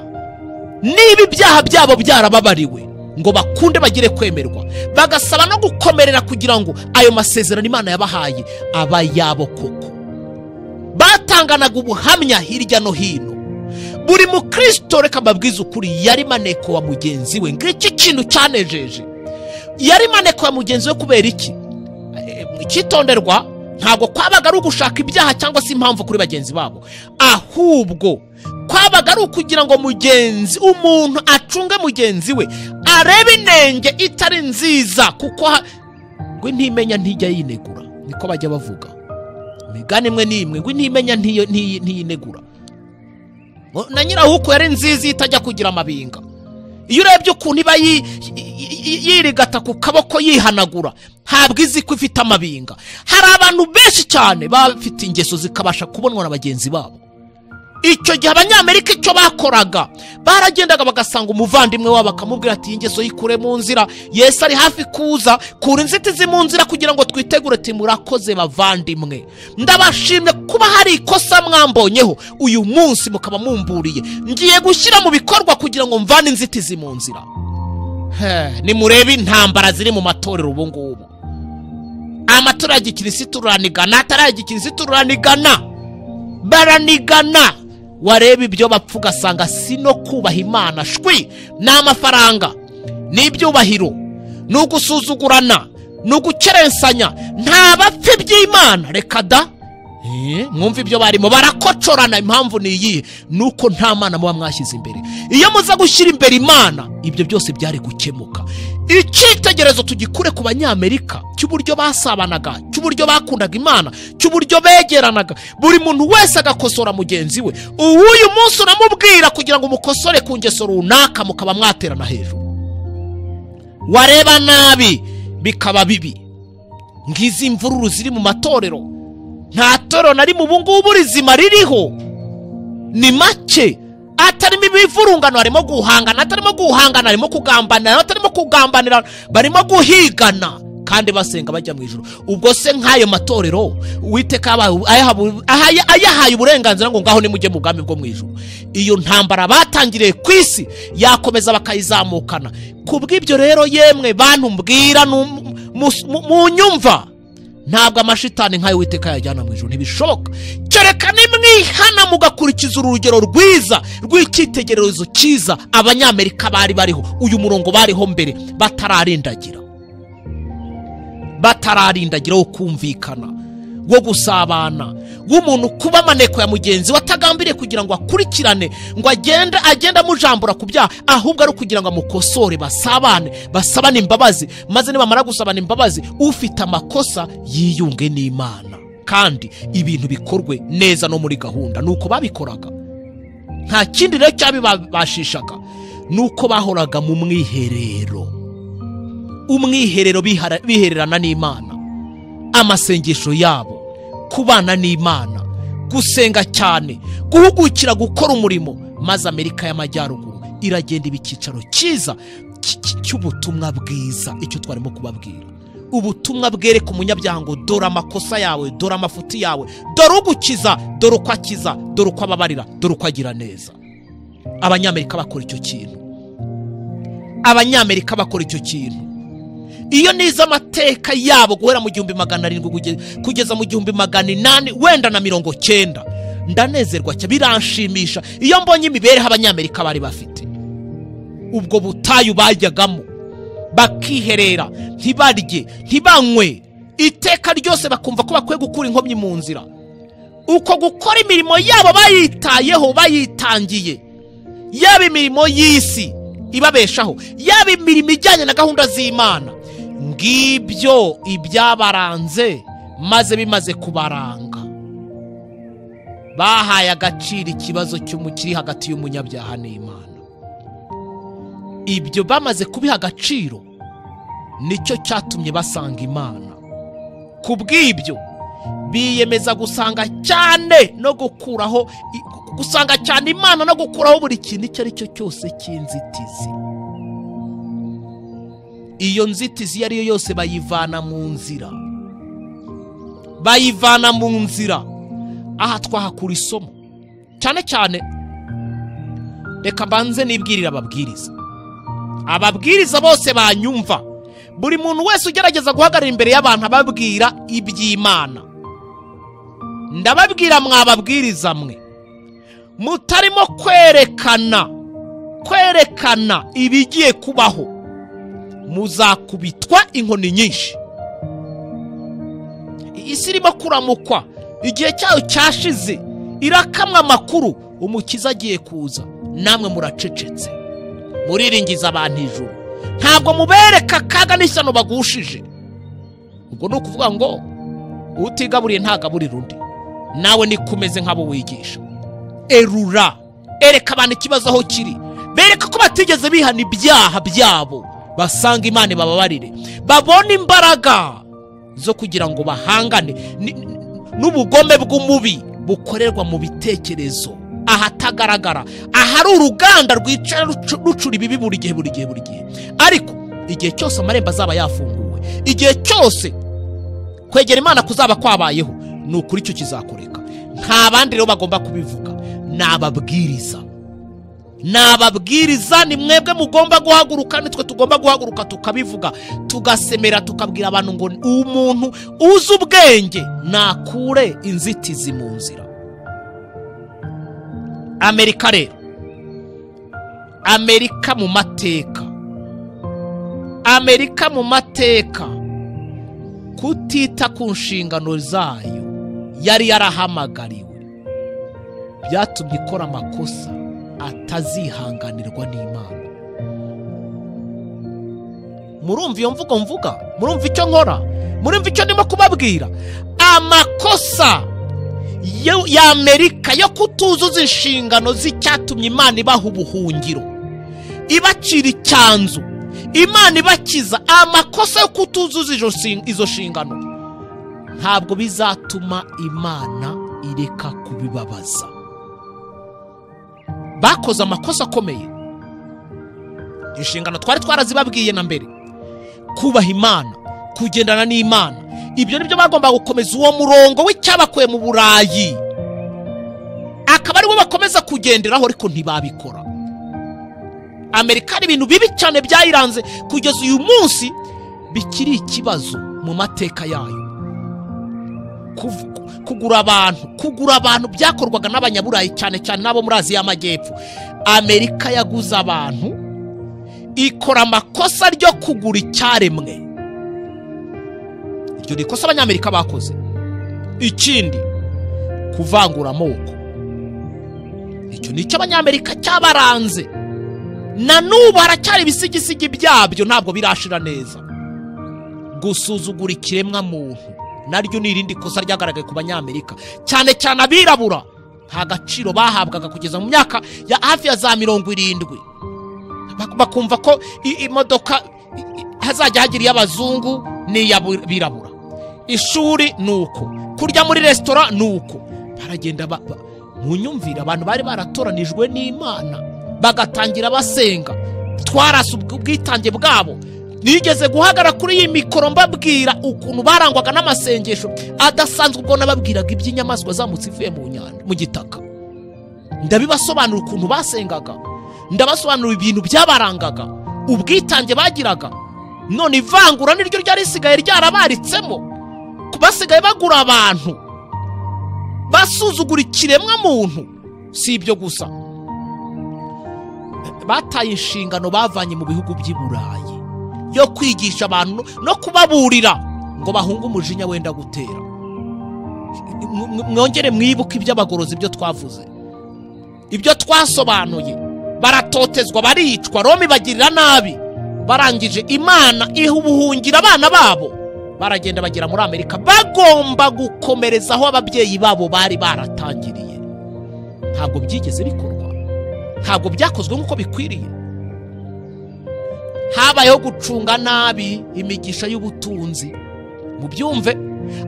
niba ibyaha byabo byarababariwe ngo bakunde bagire kwemerwa, bagasaba no gukomerera kugira ngo ayo masezerano Imana yabahaye aba yabo koko. Batanganaga ubuhamya hirya no hino. Buri mukristo, reka mbabwize ukuri, yari maneko wa mugenzi we. Ngiki kintu cyanejeje, yari maneko wa mugenzi we. Kubera iki? Icyitonderwa ntabwo kwabaga ari ugushaka ibyaha cyangwa se impamvu kuri bagenzi babo, ahubwo kwabaga ari ukugira ngo mugenzi, umuntu acunge mugenzi we, arebe inenge itari nziza, kuko ngo ntimenya ntijya yinegura. Niko bajya bavuga imigani imwe n'imwe, ngo ntimenya ntiyinegura. Na nyirahuku yari nziza itajya kugira amabinga. Iyo urebye ukuntu iba yirigata ku kaboko yihanagura, ntabwo izi ko ifite amabinga. Hari abantu benshi cyane bafite ingeso zikabasha kubonwa na bagenzi babo. Icyo gihe Abanyamerika icyo bakoraga, baragendaga bagasanga umuvandimwe wabo bakamubwira ati ingeso yikure mu nzira, Yesu ari hafi kuza, kura inzitizi mu nzira kugira ngo twitegure. Ati murakoze bavandimwe, ndabashimye kuba hari ikosa mwambonyeho uyu munsi mukaba mumburiye, ngiye gushyira mu bikorwa kugira ngo mvane inzitizi mu nzira. Nimurebe intambara ziri mu matorero ubu ngubu. Amatorero ya gikirisitu ruranigana, atari aya gikirisitu ruranigana, baranigana. Wareba ibyo bapfa ugasanga si no kubaha Imana shwi, ni amafaranga, ni ibyubahiro, ni ugusuzugurana, ni ugukerensanya. Nta bapfa iby'Imana, reka da. Mwumva ibyo barimo barakocorana. Impamvu ni iyihe? Nuko nta Mana muba mwashyize imbere. Iyo muza gushyira imbere Imana, ibyo byose byari gukemuka. Icyitegererezo tugikure ku Banyamerika cy'uburyo basabanaga, cy'uburyo bakundaga Imana, cy'uburyo begeranaga, buri muntu wese agakosora mugenzi we. Uyu munsi uramubwira kugira ngo umukosore ku ngeso runaka, mukaba mwaterana hejuru. Wareba nabi bikaba bibi. Ngizi imvururu ziri mu matorero, nta torero na rimwe ubu ngubu rizima ririho, ni make atarimo ibivurungano. Harimo guhangana, atarimo guhangana, harimo kugambanira, atarimo kugambanira, barimo guhigana kandi basenga bajya mu ijuru. Ubwo se nk'ayo matorero Uwiteka ayahaye uburenganzira ngo ngaho nimujye mu bwami bwo mu ijuru? Iyo ntambara batangiriye ku isi yakomeza bakayizamukana. Kubw'ibyo rero yemwe bantu mbwira munyumva, ntabwo amashitani nk'ayo Uwiteka yajyana mu ijuru, ntibishoboka. Kereka nimwihana mugakurikiza urugero rwiza rw'icyitegererezo cyiza Abanyamerika bari bariho, uyu murongo bariho mbere batararindagira, batararindagira wo kumvikana. wo gusabana, w'umuntu kuba amaneko ya mugenzi we atagambiriye kugira ngo akurikirane, ngo agende amujambura ku byaha, ahubwo ari ukugira ngo amukosore, basabane, basabane imbabazi, maze nibamara gusabana imbabazi ufite amakosa yiyunge n'Imana, kandi ibintu bikorwe neza no muri gahunda. Nuko babikoraga, nta kindi rero cyabibashishaga, nuko bahoraga mu mwiherero, umwiherero bihererana n'Imana, amasengesho yabo, kubana n'Imana, gusenga cyane, guhugukira gukora umurimo. Maze Amerika y'Amajyaruguru iragenda iba icyicaro cyiza cy'ubutumwa bwiza. Icyo twarimo kubabwira, ubutumwa bwereka umunyabyaha ngo dore amakosa yawe, dore amafuti yawe, dore ugukiza, dore uko akiza, dore uko ababarira, dore uko agira neza. Abanyamerika bakora icyo kintu, Abanyamerika bakora icyo kintu. Iyo nize amateka yabo guhera mu 1700 kugeza mu 1890 wenda na 90, ndanezerwa cyane, biranshimisha iyo mbonye imibereho Abanyamerika bari bafite. Ubwo butayu bajyagamo bakiherera, ntibarye, ntibanywe, iteka ryose bakumva ko bakwiye gukura inkomyi mu nzira. Uko gukora imirimo yabo bayitayeho, bayitangiye, yaba imirimo y'isi ibabeshaho, yaba imirimo ijyanye na gahunda z'Imana, ngibyo ibyabaranze. Maze bimaze kubaranga, bahaye agaciro ikibazo cy'umukiri hagati y'umunyabyaha n'Imana. Ibyo bamaze kubiha agaciro, nicyo cyatumye basanga Imana. Kubw'ibyo biyemeza gusanga cyane no gukuraho, gusanga cyane Imana no gukuraho buri kintu icyo ari cyo cyose cy'inzitizi. Iyo nzitizi iyo ari yo yose bayivana mu nzira, bayivana mu nzira. Aha twahakura isomo cyane cyane. Reka mbanze nibwirira ababwiriza, ababwiriza bose banyumva, buri muntu wese ugerageza guhagarara imbere y'abantu ababwira iby'Imana, ndababwira mwababwiriza mwe mutarimo kwerekana ibigiye kubaho, muzakubitwa inkoni nyinshi. Isi irimo kuramukwa, igihe cyayo cyashize, irakamwa amakuru, umukiza agiye kuza, namwe muracecetse, muriringiza abantu ijuru, ntabwo mubereka akaga n'ishyano bagushije. Ubwo ni ukuvuga ngo utigaburiye ntagaburira undi, nawe niko umeze nk'abo wigisha. Erura, ereka abantu ikibazo aho kiri, bereka ko batigeze bihana ibyaha byabo, basanga Imana ibababarire, babone imbaraga zo kugira ngo bahangane n'ubugome bw'umubi bukorerwa mu bitekerezo, ahatagaragara, ahari uruganda rwicara rucura ibibi buri gihe buri gihe buri gihe. Ariko igihe cyose amarembo azaba yafunguwe, igihe cyose kwegera Imana kuzaba kwabayeho, ni ukuri icyo kizakoreka. Nta bandi rero bagomba kubivuga, nababwiriza, nababwiriza. Ni mwebwe mugomba guhaguruka, nitwe tugomba guhaguruka tukabivuga, tugasemera, tukabwira abantu ngo umuntu uzi ubwenge nakure inzitizi mu nzira. Amerika rero, Amerika mu mateka, Amerika mu mateka, kutita ku nshingano zayo yari yarahamagariwe, byatumye ikora amakosa atazihanganirwa n'Imana. Murumva iyo mvugo mvuga, murumva icyo nkora, murumva icyo ndimo kubabwira. Amakosa ya Amerika yo kutuzuza inshingano z'icyatumye Imana ibaha ubuhungiro, ibacira icyanzu, Imana ibakiza, amakosa yo kutuzuza izo nshingano ntabwo bizatuma Imana ireka kubibabaza. Bakoze amakosa akomeye. Inshingano twari twarazibabwiye na mbere, kubaha Imana, kugendana n'Imana, ibyo nibyo bagomba gukomeza uwo murongo w'icyabakuye mu Burayi, akaba ariwo bakomeza kugenderaho, ariko ntibabikora. Amerika hari ibintu bibi cyane byayiranze kugeza uyu munsi bikiri ikibazo mu mateka yayo. Kugura abantu byakorwaga n'abanyaburayi cyane cyane n'abo muri Aziya y'Amajyepfo. Amerika yaguze abantu, ikora amakosa ryo kugura icyaremwe. Iryo ni ikosa Abanyamerika bakoze. Ikindi, kuvangura amoko, icyo ni cyo Abanyamerika cyabaranze, na n'ubu haracyari ibisigisigi byabyo, ntabwo birashira neza. Gusuzugura ikiremwa muntu naryo ni irindi kosa ryagaragaye ku Banyamerika, cyane cyane abirabura. Nta gaciro bahabwaga kugeza mu myaka ya hafi ya za 70. Bakumva ko imodoka hazajya hagira iy'abazungu n'iy'abirabura, ishuri nuko, kurya muri resitora nuko. Baragenda mu nyumvire, abantu bari baratoranijwe n'Imana bagatangira basenga, twarasa ubwitange bwabo. Nigeze guhagara kuri iyi mikoro mbabwira ukuntu barangwaga n'amasengesho adasanzwe, ubwo nababwiraga iby'inyamaswa zamutse ivuye mu nyanja mu gitaka. Ndabibasobanura ukuntu basengaga, ndabasobanura ibintu byabarangaga, ubwitange bagiraga. None ivangura niryo ryari risigaye ryarabaritsemo, basigaye bagura abantu, basuzugura ikiremwa muntu. Si ibyo gusa, bataye inshingano bavanye mu bihugu by'i Burayi yo kwigisha abantu no kubaburira ngo bahunge umujinya wenda gutera. Mwongere mwibuke iby'abagorozi, ibyo twavuze, ibyo twasobanuye. Baratotezwa, baricwa, Roma ibagirira nabi, barangije Imana iha ubuhungira abana babo, baragenda bagera muri Amerika. Bagomba gukomereza aho ababyeyi babo bari baratangiriye. Ntabwo byigeze bikorwa, ntabwo byakozwe nk'uko bikwiriye. Habayeho gucunga nabi imigisha y'ubutunzi. Mubyumve,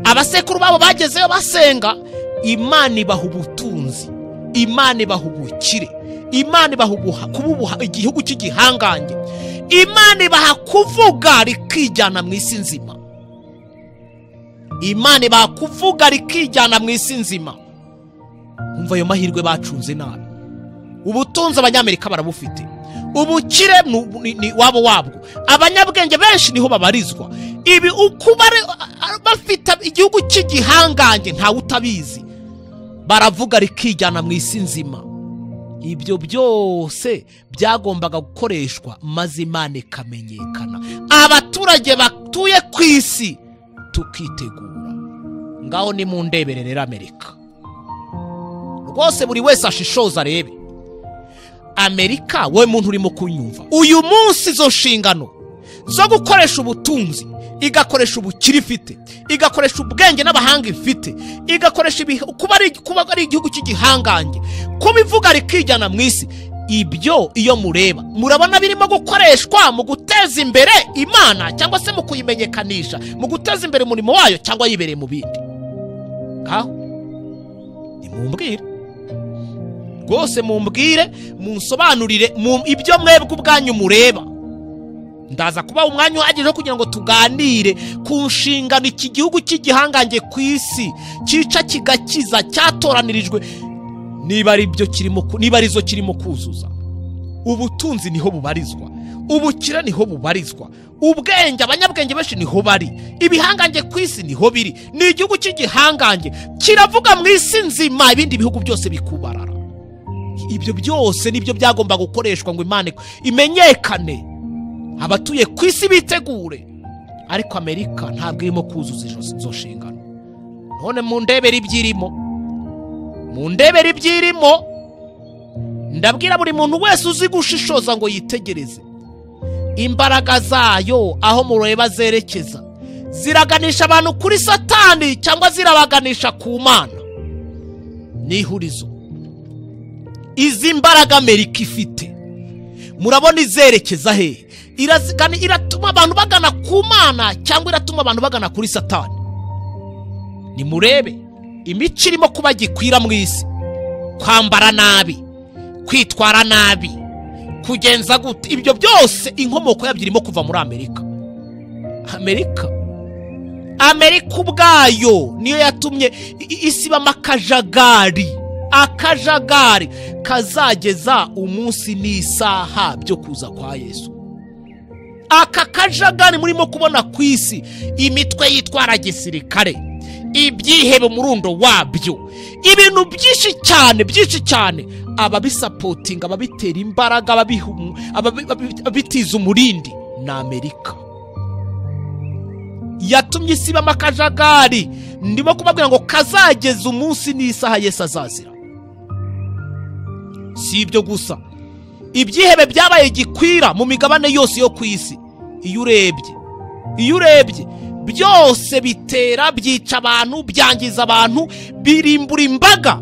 abasekuru babo bagezeyo basenga, Imana ibaha ubutunzi, Imana ibaha ubukire, Imana ibaha kuba igihugu cy'igihangange, Imana ibaha kuvuga rikijyana mu isi nzima. Imana ibaha kuvuga rikijyana mu isi nzima. Umva ayo mahirwe bacunze nabi. Ubutunzi Abanyamerika barabufite, ubukire ni wabo wabwo, abanyabwenge benshi niho babarizwa. Ibi uko bafite igihugu cy'igihangange ntawe utabizi, baravuga rikijyana mu isi nzima. Ibyo byose byagombaga gukoreshwa maze Imana ikamenyekana, abaturage batuye ku isi tukitegura. Ngaho ni mu ndebere rero Amerika rwose, buri wese ashishoza arebe. Amerika, wowe muntu urimo kunyumva uyu munsi, izo nshingano zo gukoresha ubutunzi, igakoresha ubukire ifite, igakoresha ubwenge n'abahanga ifite, igakoresha kuba ari igihugu cy'igihangange, kubivuga rikijyana mu isi, ibyo iyo mureba murabona birimo gukoreshwa mu guteza imbere Imana, cyangwa se mu kuyimenyekanisha, mu guteza imbere umurimo wayo, cyangwa yibereye mu bindi. Ngaho nimumbwire rwose, mumbwire, munsobanurire ibyo mwebwe ubwanyu mureba. Ndaza kuba umwanya uhagije kugira ngo tuganire ku nshingano iki gihugu cy'igihangange ku isi cyica kigakiza, cyatoranirijwe, niba ari byo kirimo, niba arizo kirimo kuzuza. Ubutunzi niho bubarizwa, ubukire niho bubarizwa, ubwenge, abanyabwenge benshi niho bari, ibihangange ku isi niho biri. Ni igihugu cy'igihangange kiravuga mu isi nzima, ibindi bihugu byose bikubarara. Ibyo byose nibyo byagomba gukoreshwa ngo Imana imenyekane, abatuye ku isi bitegure. Ariko Amerika ntabwo irimo kuzuza izo nshingano. None mu ndebere ibyirimo, mu ndebere ibyirimo, ndabwira buri muntu wese uzi gushishoza ngo yitegereze imbaraga zayo aho mureba zerekeza. Ziraganisha abantu kuri Satani cyangwa zirabaganisha ku Mana? Ni ihurizo. Izi mbaraga Amerika ifite murabona izerekeza hehe? Iratuma abantu bagana ku Mana cyangwa iratuma abantu bagana kuri Satani? Nimurebe imico irimo kuba gikwira mu isi, kwambara nabi, kwitwara nabi, kugenza gute, ibyo byose inkomoko yabyo irimo kuva muri Amerika. Amerika ubwayo niyo yatumye isi ibamo akajagari, akajagari kazageza umunsi n'isaha byo kuza kwa Yesu. Aka kajagari murimo kubona ku isi, imitwe yitwara gisirikare, ibyihebe umurundo wabyo, ibintu byinshi cyane byinshi cyane, ababisapotinga, ababitera imbaraga, ababitiza umurindi ni Amerika. Yatumye isi ibamo akajagari. Ndimo kubabwira ngo kazageza umunsi n'isaha Yesu azazira. Si ibyo gusa, ibyihebe byabaye gikwira mu migabane yose yo ku isi. Iyo urebye byose bitera, byica abantu, byangiza abantu, birimbura imbaga,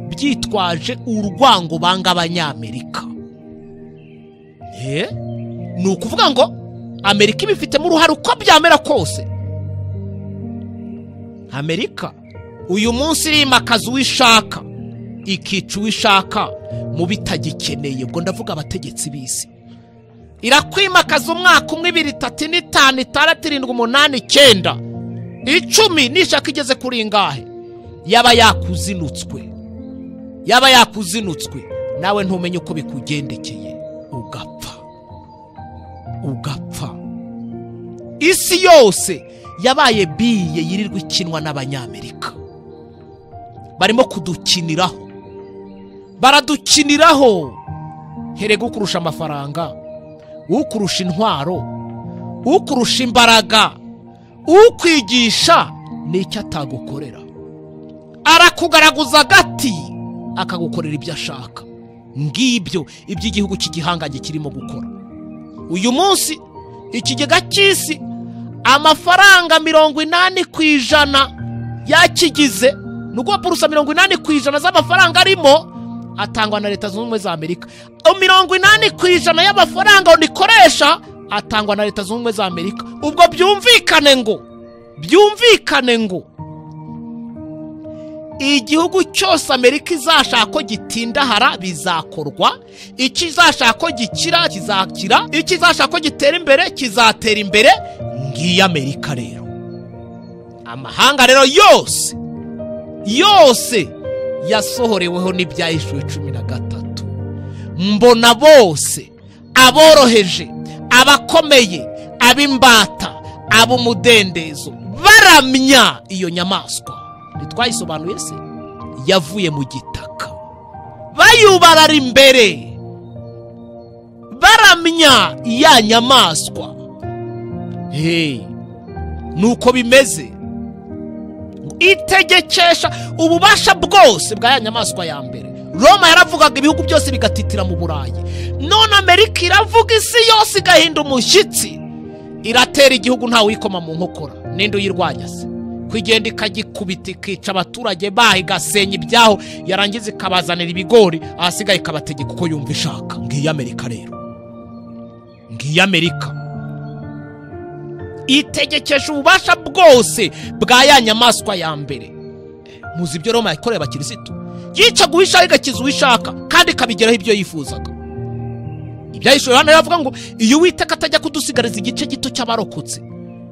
byitwaje urwango banga Abanyamerika. Ni ukuvuga ngo Amerika ibifitemo uruhare uko byamera kose. Amerika uyu munsi irimakaza uwishaka, ikica uwishaka mu bitagikeneye. Ubwo ndavuga abategetsi b'isi. Irakwimakaza umwaka 1, 2, 3, 4, 5, 6, 7, 8, 9, 10, nishaka igeze kuri ingahe, yaba yakuzinutswe, nawe ntumenye uko bikugendekeye, ugapfa. Isi yose yabaye biye yirirwa ikinwa n'Abanyamerika. Barimo kudukiniraho, baradukiniraho. Herega ukurusha amafaranga, ukurusha intwaro, ukurusha imbaraga, ukwigisha n'icyo atagukorera. Arakugaragaza agati akagukorera ibyo ashaka. Ngibyo iby'igihugu cy'igihangange kirimo gukora uyu munsi. Ikigega cy'isi amafaranga 80% yakigize, nuko purusa 80% z'amafaranga arimo atangwa na Leta Zunze Ubumwe za Amerika. 80% y'amafaranga unikoresha atangwa na Leta Zunze Ubumwe za Amerika. Ubwo byumvikane ngo igihugu cyose Amerika izashaka ko gitindahara bizakorwa, ikizashaka ko gikira kizakira, ikizashaka ko gitera imbere kizatera imbere. Ngiyi Amerika rero. Amahanga rero yose yasohoreweho n'ibyahishuwe 13. Mbona bose, aboroheje, abakomeye, ab'imbata, ab'umudendezo, baramya iyo nyamaswa. Ntitwayisobanuye se? Yavuye mu gitaka, bayubarara imbere, baramya ya nyamaswa. Nuko bimeze. Itegekesha ububasha bwose bwa ya nyamaswa ya mbere. Roma yaravugaga ibihugu byose bigatitira mu Burayi. None Amerika iravuga isi yose igahinda umushyitsi. Iratera igihugu ntawe uyikoma mu nkokora. Ninde uyirwanya se? Kwigenda ikagikubita, ikica abaturage baho, igasenya ibyaho, yarangiza ikabazanira ibigori, ahasigaye ikabategeka uko yumva ishaka. Ngiyi Amerika rero. Ngiyi Amerika itegekesha ububasha bwose bwa ya nyamaswa ya mbere. Muzi ibyo Roma yakoreye abakirisitu? Yica uwishaka igakiza uwishaka, kandi ikabigeraho ibyo yifuzaga. Ibyahishuwe Yohana yavuga ngo iyo Uwiteka atajya kudusigariza igice gito cy'abarokotse,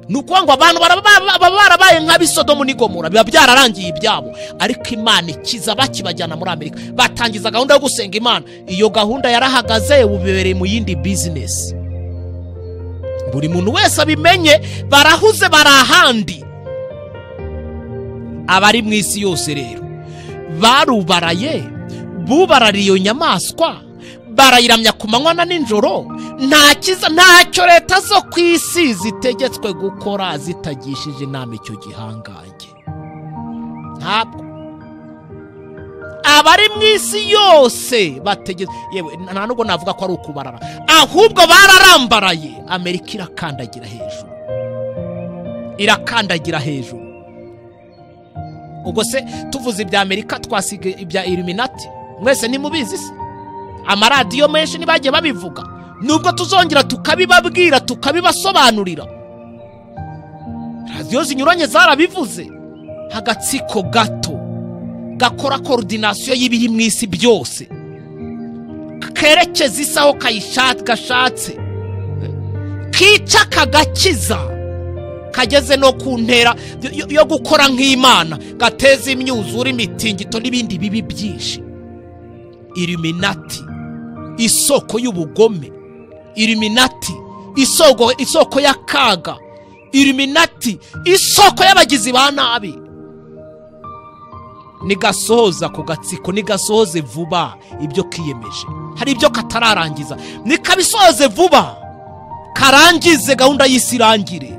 ni ukuvuga ngo abantu baba barabaye nk'ab'i Sodomu n'Igomora, biba byararangiye ibyabo. Ariko Imana ikiza bakibajyana muri Amerika, batangiza gahunda yo gusenga Imana. Iyo gahunda yarahagaze, ubu bibereye mu yindi business. Buri muntu wese abimenye, barahuze, bari ahandi. Abari mu isi yose rero barubaraye, bubarariye iyo nyamaswa, barayiramya ku manywa na nijoro. Ntacyo leta zo ku isi zitegetswe gukora zitagishije inama icyo gihangange. Ntabwo abari mu isi yose bategetse, yewe nta nubwo navuga ko ari ukubarara, ahubwo bararambaraye. Amerika irakandagira hejuru, irakandagira hejuru. Ubwo se tuvuze ibya Amerika twasiga ibya Illuminati? Mwese ntimubizi se? Amaradiyo menshi ntibagiye babivuga, nubwo tuzongera tukabibabwira, tukabibasobanurira. Radiyo zinyuranye zarabivuze. Agatsiko gato gakora coordination y'ibiri mu isi byose, kerekeza isi aho gashatse, kica kagakiza, kageze no ku ntera yo gukora nk'Imana, gateza imyuzure, imitingito n'ibindi bibi byinshi. Illuminati isoko y'ubugome, Illuminati isoko y'akaga, Illuminati isoko y'abagizi ba nabi. Nigasohoza ku gatsiko, nigasohoze vuba ibyo kiyemeje. Hari ibyo katararangiza, nikabisohoze vuba, karangize gahunda y'isi irangire.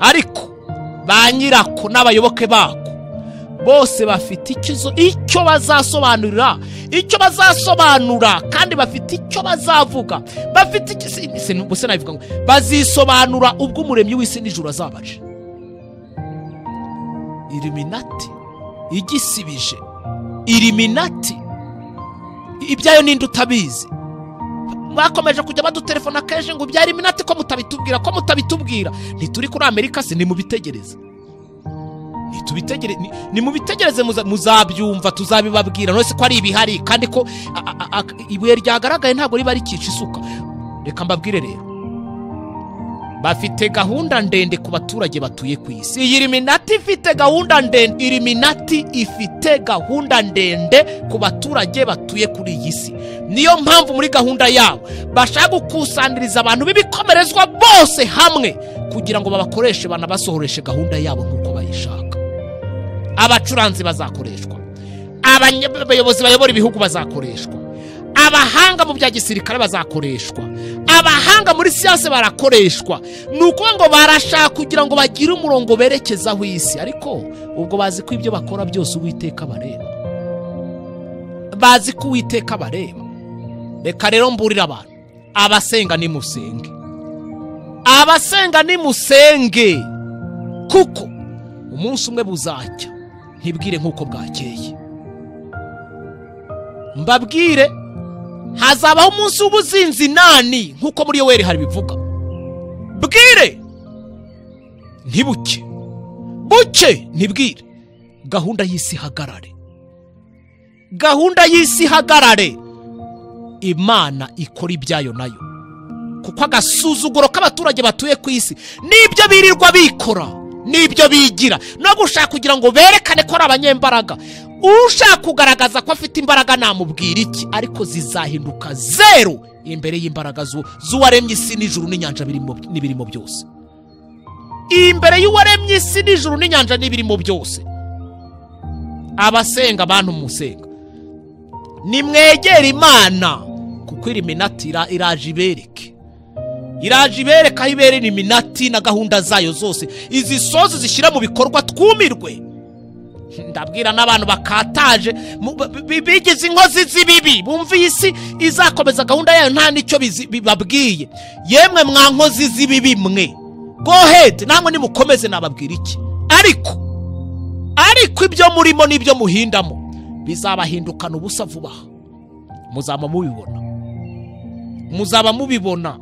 Ariko Ba nyirako n'abayoboke bako bose bafite icyo bazasobanurira, icyo bazasobanura, kandi bafite icyo bazavuga, bafite nabivuga ngo bazisobanura ubwo umuremyi w'isi n'ijuru azabaje. Illuminati igisibije, Illuminati ibyayo ninde utabizi? Bakomeje kujya badutelefona kenshi ngo ibya Illuminati ko mutabitubwira, ko mutabitubwira. Ntituri kuri Amerika se? Nimubitegereze, nimubitegereze, muzabyumva, tuzabibabwira. None se ko ari ibihari kandi ko ibuye ryagaragaye ntabwo riba rikica isuka. Reka mbabwire rero, bafite gahunda ndende ku baturage batuye ku isi. Iyi Illuminati ifite gahunda ndende, Illuminati ifite gahunda ndende ku baturage batuye kuri iyi si. Niyo mpamvu muri gahunda yabo bashaka gukusanyiriza abantu b'ibikomerezwa bose hamwe kugira ngo babakoreshe, banabasohoreshe gahunda yabo nk'uko bayishaka. Abacuranzi bazakoreshwa, abayobozi bayobora ibihugu bazakoreshwa, abahanga mu bya gisirikare bazakoreshwa, abahanga muri siyanse barakoreshwa. Ni ukuvuga ngo barashaka kugira ngo bagire umurongo berekezaho isi, ariko ubwo bazi ko ibyo bakora byose Uwiteka bareba, bazi ko Uwiteka bareba. Reka rero mburira abantu, abasenga nimusenge, abasenga nimusenge, kuko umunsi umwe buzacya ntibwire nk'uko bwakeye. Mbabwire, hazabaho umunsi w'ubuzinzi nani nk'uko muri Yoweri hari bivuga. Bwire ntibuke, buke ntibwire, gahunda y'isi hagarare, gahunda y'isi hagarare. Imana ikora ibyayo nayo, kuko agasuzuguro k'abaturage batuye ku isi nibyo birirwa bikora, nibyo bigira, no gushaka kugira ngo berekane ko ari abanyembaraga. Ushaka kugaragaza ko afite imbaraga namubwira iki? Ariko zizahinduka zero imbere y'imbaraga z'uwaremye isi n'ijuru n'inyanja n'ibirimo byose. Imbere y'uwaremye isi n'ijuru n'inyanja n'ibirimo byose. Abasenga, abantu musenga, nimwegere Imana, kuko Illuminati iraje ibereke, iraje ibereka aho ibereye Illuminati na gahunda zayo zose, izi sozi zishyira mu bikorwa twumirwe. Ndabwira n'abantu bakataje bigize inkozi z'ibibi, bumva iyi si izakomeza gahunda yayo nta nicyo bibabwiye. Yemwe mwa nkozi z'ibibi mwe, go ahead, namwe nimukomeze, nababwira iki? Ariko ibyo murimo n'ibyo muhindamo bizabahindukana ubusa vuba. Muzaba mubibona, muzaba mubibona,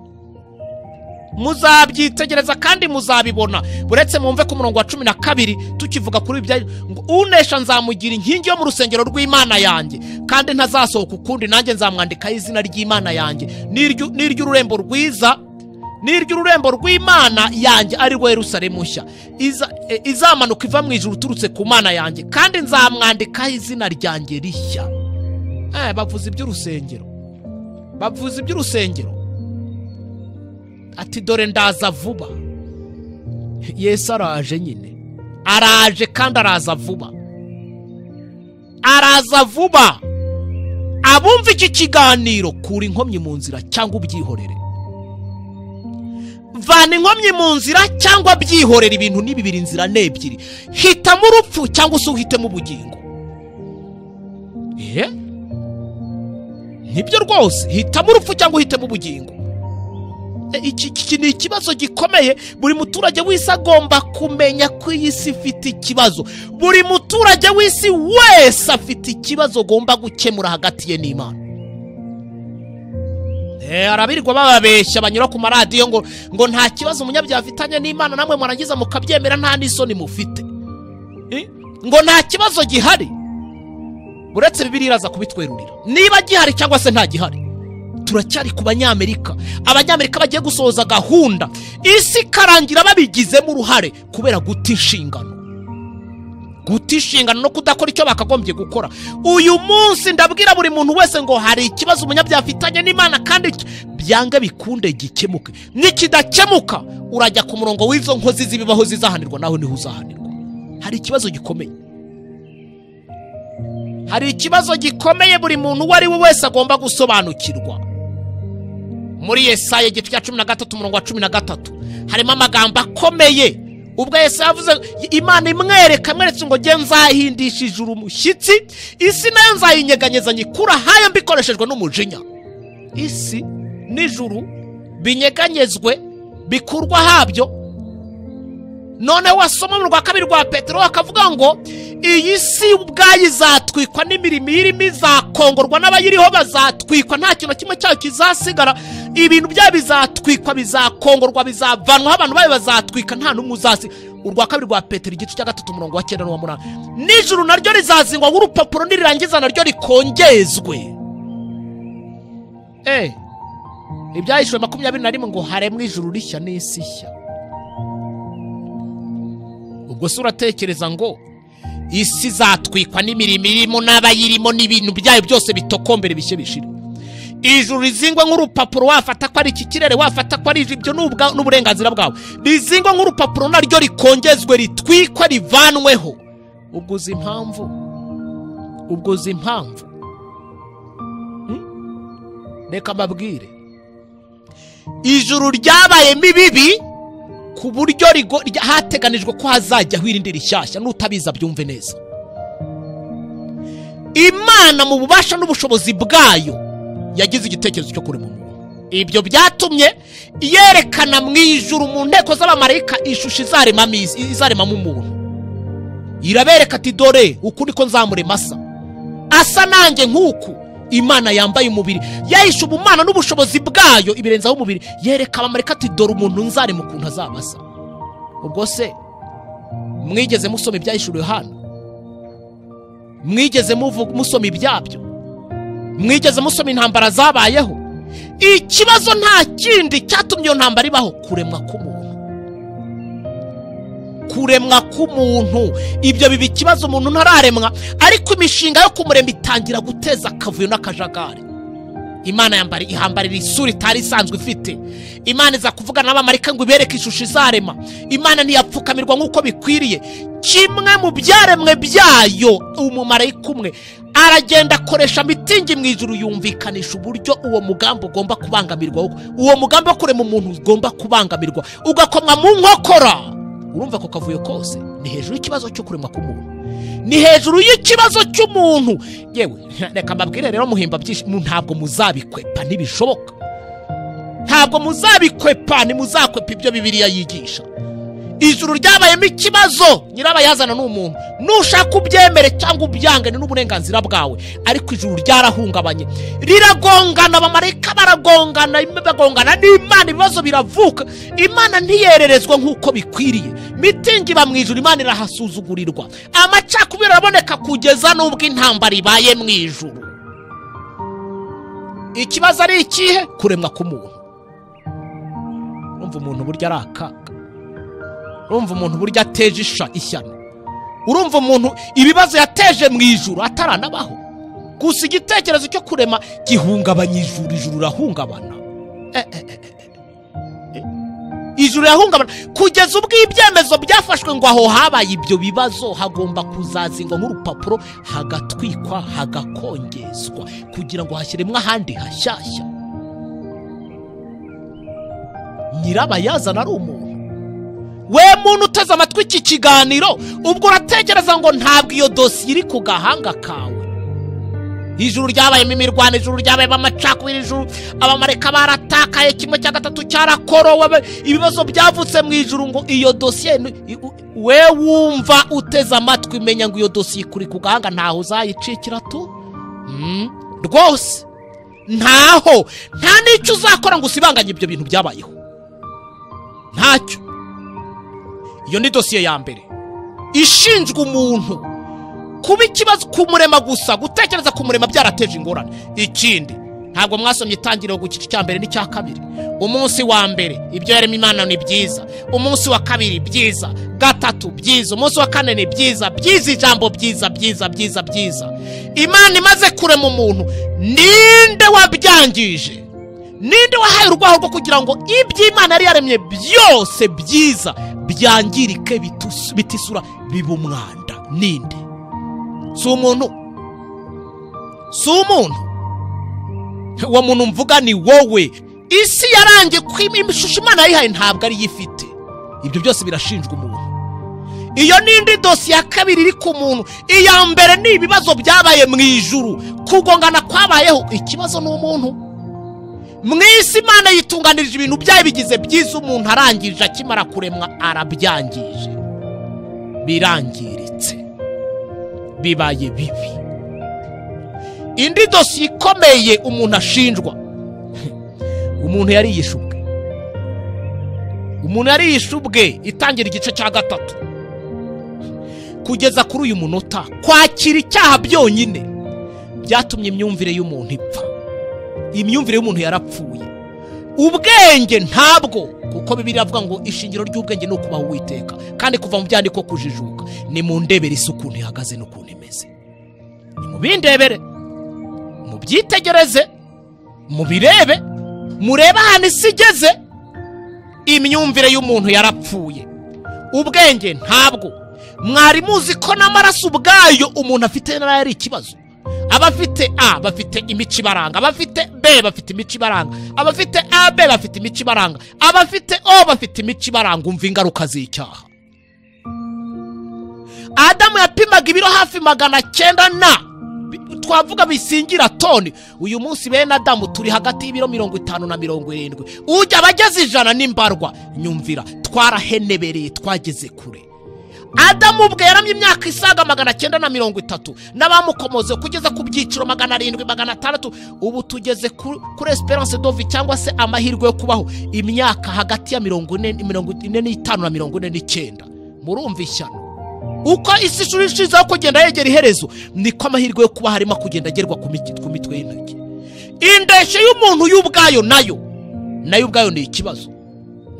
muzabyitegereza kandi muzabibona. Buretse mwumve ku murongo wa 12 tukivuga kuri ibya ngo unesha nzamugira inkingi yo mu rusengero rw'Imana yanjye, kandi ntazasohoka ukundi, nanjye nzamwandikaho izina ry'Imana yanjye n'iry'ururembo rwiza, n'iry'ururembo rw'Imana yanjye ari rwo Yerusalemu nshya izamanuka iva mu ijuru uturutse ku Mana yanjye, kandi nzamwandikaho izina ryanjye rishya. Bavuze iby'urusengero, bavuze iby'urusengero. Ati dore ndaza vuba. Yesu araje nyine, araje kandi araza vuba, araza vuba. Abumva iki kiganiro, kura inkomyi mu nzira cyangwa ubyihorere. Vana inkomyi mu nzira cyangwa byihorere. Ibintu ni bibiri, inzira ni ebyiri. Hitamo urupfu cyangwa se uhitemo ubugingo. Nibyo rwose, hitamo urupfu cyangwa uhitemo ubugingo. Iki ni ikibazo gikomeye. Buri muturage w'isi agomba kumenya ko iyi si ifite ikibazo. Buri muturage w'isi wese afite ikibazo agomba gukemura hagati ye n'Imana. Arabirirwa bababeshya banyura ku maradiyo ngo nta kibazo umunyabyaha afitanye n'Imana, namwe mwarangiza mukabyemera nta n'isoni mufite, ngo nta kibazo gihari. Uretse Bibiliya iraza kubitwerurira niba gihari cyangwa se nta gihari. Turacyari ku Banyamerika, Abanyamerika bagiye gusohoza gahunda isi ikarangira babigizemo uruhare kubera guta inshingano, guta inshingano no kudakora icyo bakagombye gukora. Uyu munsi ndabwira buri muntu wese ngo hari ikibazo umunyabyaha afitanye n'Imana, kandi byange bikunde gikemuke. Nikidakemuka urajya ku murongo w'izo nkozi z'ibibaho zizahanirwa, naho niho uzahanirwa. Hari ikibazo gikomeye, hari ikibazo gikomeye buri muntu uwo ari we wese agomba gusobanukirwa. Muri Yesaya igice cya 13 umurongo wa 13 harimo amagambo akomeye Ubwo Yesu yavuze, Imana imwereka amweretse ngo nge nzahindisha ijuru umushyitsi, isi nayo nzayinyeganyeza nyikura hayo mbikoreshejwe n'umujinya. Isi n'ijuru binyeganyezwe bikurwa habyo. None wasoma mu rwa kabiri rwa Petero akavuga ngo iyi si ubwayo izatwikwa n'imirimo irimo izakongorwa n'abayiriho bazatwikwa, nta kintu kimwe cyayo kizasigara. Ibintu byayo bizatwikwa, bizakongorwa, bizavanwaho, abantu bayo bazatwika, nta n'umwe uzasi. Urwa kabiri rwa Petero igice cya 3 umurongo wa 9 n'uwa 8. N'ijuru naryo rizazingwa nk'urupapuro, nirirangiza naryo rikongezwe. Ibyahishwe 21 ngo haremwe ijuru rishya n'isi nshya. Ubwo se uratekereza ngo isi izatwikwa n'imirimo irimo n'abayirimo n'ibintu byayo byose bitokombere bishye bishire, ijuru rizingwa nk'urupapuro, wafata ko ari iki kirere, wafata ko ari ibyo n'uburenganzira bwawe, rizingwa nk'urupapuro naryo rikongezwe, ritwikwe, rivanweho. Ubwo uzi impamvu? Ubwo uzi impamvu? Reka mbabwire, ijuru ryabayemo ibibi ku buryo hateganijwe ko hazajyaho irindi rishyashya. N'utabiza byumve neza, Imana mu bubasha n'ubushobozi bwayo yagize igitekerezo cyo kurema umuntu. Ibyo byatumye yerekana mu ijuru mu nteko z'abamarayika ishusho izaremamo umuntu. Irabereka ati dore uku niko nzamurema, asa nanjye nk'uku. Imana yambaye umubiri, yahishe ubumana n'ubushobozi bwayo ibirenzaho umubiri, yereka abamarayika ati dore umuntu nzarema ukuntu azaba asa. Ubwo se mwigeze musoma ibyahishuriwe Yohana? Mwigeze musoma ibyabyo? Mwigeze musoma intambara zabayeho? Ikibazo nta kindi cyatumye iyo ntambara ibaho, kuremwa k'umuntu. Kuremwa k'umuntu, ibyo biba ikibazo umuntu ntararemwa, ariko imishinga yo kumurema itangira guteza akavuyo n'akajagari. Imana ihambarira isura itari isanzwe ifite. Imana iza kuvugana n'abamarayika ngo ibereke ishusho izarema. Imana ntiyapfukamirwa nk'uko bikwiriye. Kimwe mu byaremwe byayo, umumarayika umwe aragenda akoresha mitingi mu ijuru, yumvikanisha uburyo uwo mugambi ugomba kubangamirwa, uwo mugambi wo kurema umuntu ugomba kubangamirwa, ugakomwa mu nkokora. Urumva ko kavuyo kose ni hejuru y'ikibazo cyo kuremwa k'umuntu, ni hejuru y'ikibazo cy'umuntu. Yewe reka mbabwire rero, muhimba byinshi, ntabwo muzabikwepa, ntibishoboka. Ntabwo muzabikwepa, ntimuzakwepa ibyo Bibiliya yigisha. Ijuru ryabayemo ikibazo, nyirabayazana ni umuntu. Nushaka ubyemere cyangwa ubyange ni n'uburenganzira bwawe, ariko ijuru ryarahungabanye, riragongana, abamarayika baragongana, bagongana n'Imana, ibibazo biravuka. Imana ntiyererezwa nk'uko bikwiriye. Mitingi iba mu ijuru, Imana irahasuzugurirwa, amacakubiri araboneka kugeza n'ubwo intambara ibaye mu ijuru. Ikibazo ari ikihe? Kuremwa k'umuntu. Urumva umuntu burya ari akaga, urumva umuntu burya ateje ishyano, urumva umuntu ibibazo yateje mu ijuru ataranabaho. Gusa igitekerezo cyo kurema gihungabanya ijuru, ijuru rirahungabana. Ijuru rirahungabana kugeza ubwo ibyemezo byafashwe ngo aho habaye ibyo bibazo hagomba kuzazingwa nk'urupapuro, hagatwikwa, hagakongezwa kugira ngo hashyiremwe ahandi hashyashya. Nyirabayazana ari umuntu. We muntu uteze amatwi iki kiganiro, ubwo uratekereza ngo ntabwo iyo dosiye iri ku gahanga kawe. Ijuru ryabayemo imirwano, ijuru ryabayemo amacakubiri, ijuru abamarayika baratakaye, kimwe cya gatatu cyarakorowe, ibibazo byavutse mu ijuru. Ngo iyo dosiye, we wumva uteze amatwi, menya ngo iyo dosiye ikuri ku gahanga, ntaho uzayicikira tu rwose, ntaho, nta n'icyo uzakora ngo usibanganye ibyo bintu byabayeho, ntacyo. Iyo ni dosiye ya mbere ishinzwe umuntu kuba ikibazo, kumurema gusa, gutekereza kumurema byarateje ingorane. Ikindi, ntabwo mwasomye itangiriro ku gice cya mbere n'icya kabiri. Umunsi wa mbere ibyo yarema Imana ni byiza, umunsi wa kabiri byiza, gatatu byiza, umunsi wa kane ni byiza, byiza, ijambo byiza byiza byiza byiza. Imana imaze kurema umuntu, ninde wabyangije? Ninde wahaye urwaho rwo kugira ngo iby'Imana yari yaremye byose byiza byangirike, bitisura, biba umwanda? Ninde? Si umuntu, si umuntu. Uwo muntu mvuga ni wowe. Isi yarangiye ko ishusho Imana yayihaye ntabwo ari yo ifite. Ibyo byose birashinjwa umuntu. Iyo ni indi dosiye ya kabiri iri ku muntu. Iya mbere ni ibibazo byabaye mu ijuru, kugongana kwabayeho, ikibazo ni umuntu. Mu isi Imana yitunganirije ibintu byayo bigize byiza, umuntu arangije akimara kuremwa arabyangije, birangiritse, bibaye bibi. Indi dosiye ikomeye umuntu ashinjwa, umuntu yariyishe ubwe. Umuntu yariyishe ubwe. Itangira igice cya 3 kugeza kuri uyu munota, kwakira icyaha byonyine byatumye imyumvire y'umuntu ipfa. Imyumvire y'umuntu yarapfuye. Ubwenge ntabwo, kuko Bibiliya iravuga ngo ishingiro ry'ubwenge ni ukubaha Uwiteka, kandi kuva mu byandiko kujijuka. Ni mu ndebere isi ukuntu ihagaze n'ukuntu imeze, ni mu bindebere, mubyitegereze, mubirebe, murebe ahantu isi igeze. Imyumvire y'umuntu yarapfuye, ubwenge ntabwo. Mwari muzi ko n'amaraso ubwayo umuntu afite nayo ari ikibazo. Abafite A bafite imico ibaranga, abafite B bafite imico ibaranga, abafite AB bafite imico ibaranga, abafite O bafite imico ibaranga. Umva ingaruka z'icyaha. Adamu yapimaga ibiro hafi 900 na twavuga bisingira toni. Uyu munsi bene Adamu turi hagati y'ibiro 50 na 70, ujya abageze 100 n'imbarwa. Nyumvira, twarahenebereye, twageze kure. Adamu ubwe yaramye imyaka isaga 930 n'abamukomoze kugeza ku byiciro 700, 600. Ubu tugeze kuri esperance de vie, cyangwa se amahirwe yo kubaho imyaka hagati ya 45 na 49. Murumva ishyano uko isi ishizeho kugenda yegera iherezo, niko amahirwe yo kuba harimo kugenda agerwa ku mitwe y'intoki. Indeshyo y'umuntu y'ubwayo nayo ubwayo ni ikibazo.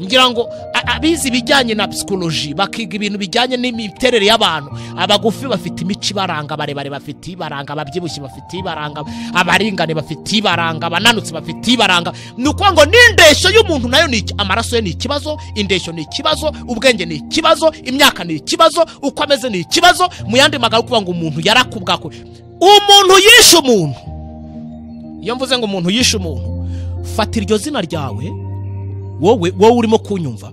Ngira ngo abizi ibijyanye na psychology bakiga ibintu bijyanye n'imiterere y'abantu, abagufi bafite imico ibaranga, abarebare bafite ibaranga, ababyibushye bafite ibaranga, abaringane bafite ibaranga, abananutse bafite ibaranga. Ni ukuvuga ngo n'indeshyo y'umuntu nayo ni amaraso ye ni ikibazo, indeshyo ni ikibazo, ubwenge ni ikibazo, imyaka ni ikibazo, uko ameze ni ikibazo. Mu yandi magambo kuvuga ngo umuntu yarakubwako, umuntu yishe umuntu. Iyo mvuze ngo umuntu yishe umuntu, fata iryo zina ryawe wowe urimo kunyumva,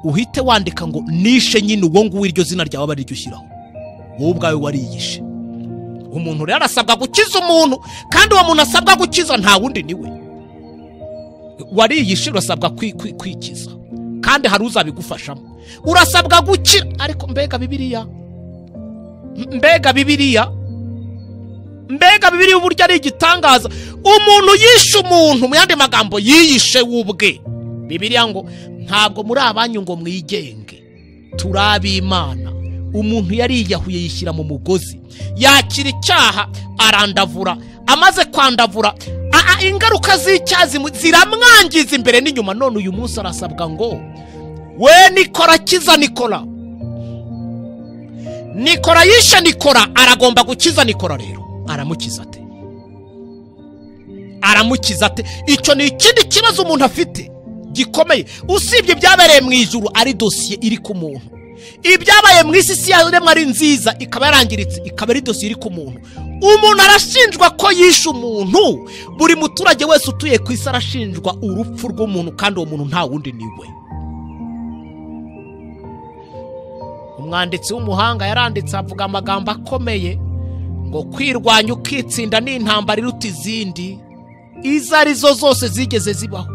uhite wandika ngo nishe nyine uwo nguwo, iryo zina ryawe bari ryo ushyiraho, wowe ubwawe wariyishe. Umuntu rero arasabwa gukiza umuntu, kandi uwo muntu asabwa gukiza nta wundi niwe wariyishe. Urasabwa kwikiza, kandi hari uzabigufashamo. Urasabwa gukira. Ariko mbega Bibiliya, mbega Bibiliya, mbega Bibiliya uburyo ari igitangaza. Umuntu yishe umuntu, mu yandi magambo yiyishe ubwe. Bibiliya ngo ntabwo muri abanyu ngo mwigenge, turi ab'Imana. Umuntu yariyahuye yishyira mu mugozi, yakira icyaha arandavura. Amaze kwandavura, ingaruka z'icyaha ziramwangiza imbere n'inyuma. None uyu munsi arasabwa ngo we Nikora, kiza Nikora. Nikora yishe Nikora, aragomba gukiza Nikora. Rero aramukiza ate? Aramukiza ate? Icyo ni ikindi kibazo umuntu afite gikomeye. Usibye ibyabereye mu ijuru ari dosiye iri ku muntu, ibyabaye mu isi yaremwe ari nziza ikaba yarangiritse, ikaba ari dosiye iri ku muntu. Umuntu arashinjwa ko yishe umuntu. Buri muturage wese utuye ku isi arashinjwa urupfu rw'umuntu, kandi uwo muntu nta wundi ni we. Umwanditsi w'umuhanga yaranditse avuga amagambo akomeye ngo kwirwanya ukitsinda ni intambara iruta izindi izo arizo zose zigeze zibaho.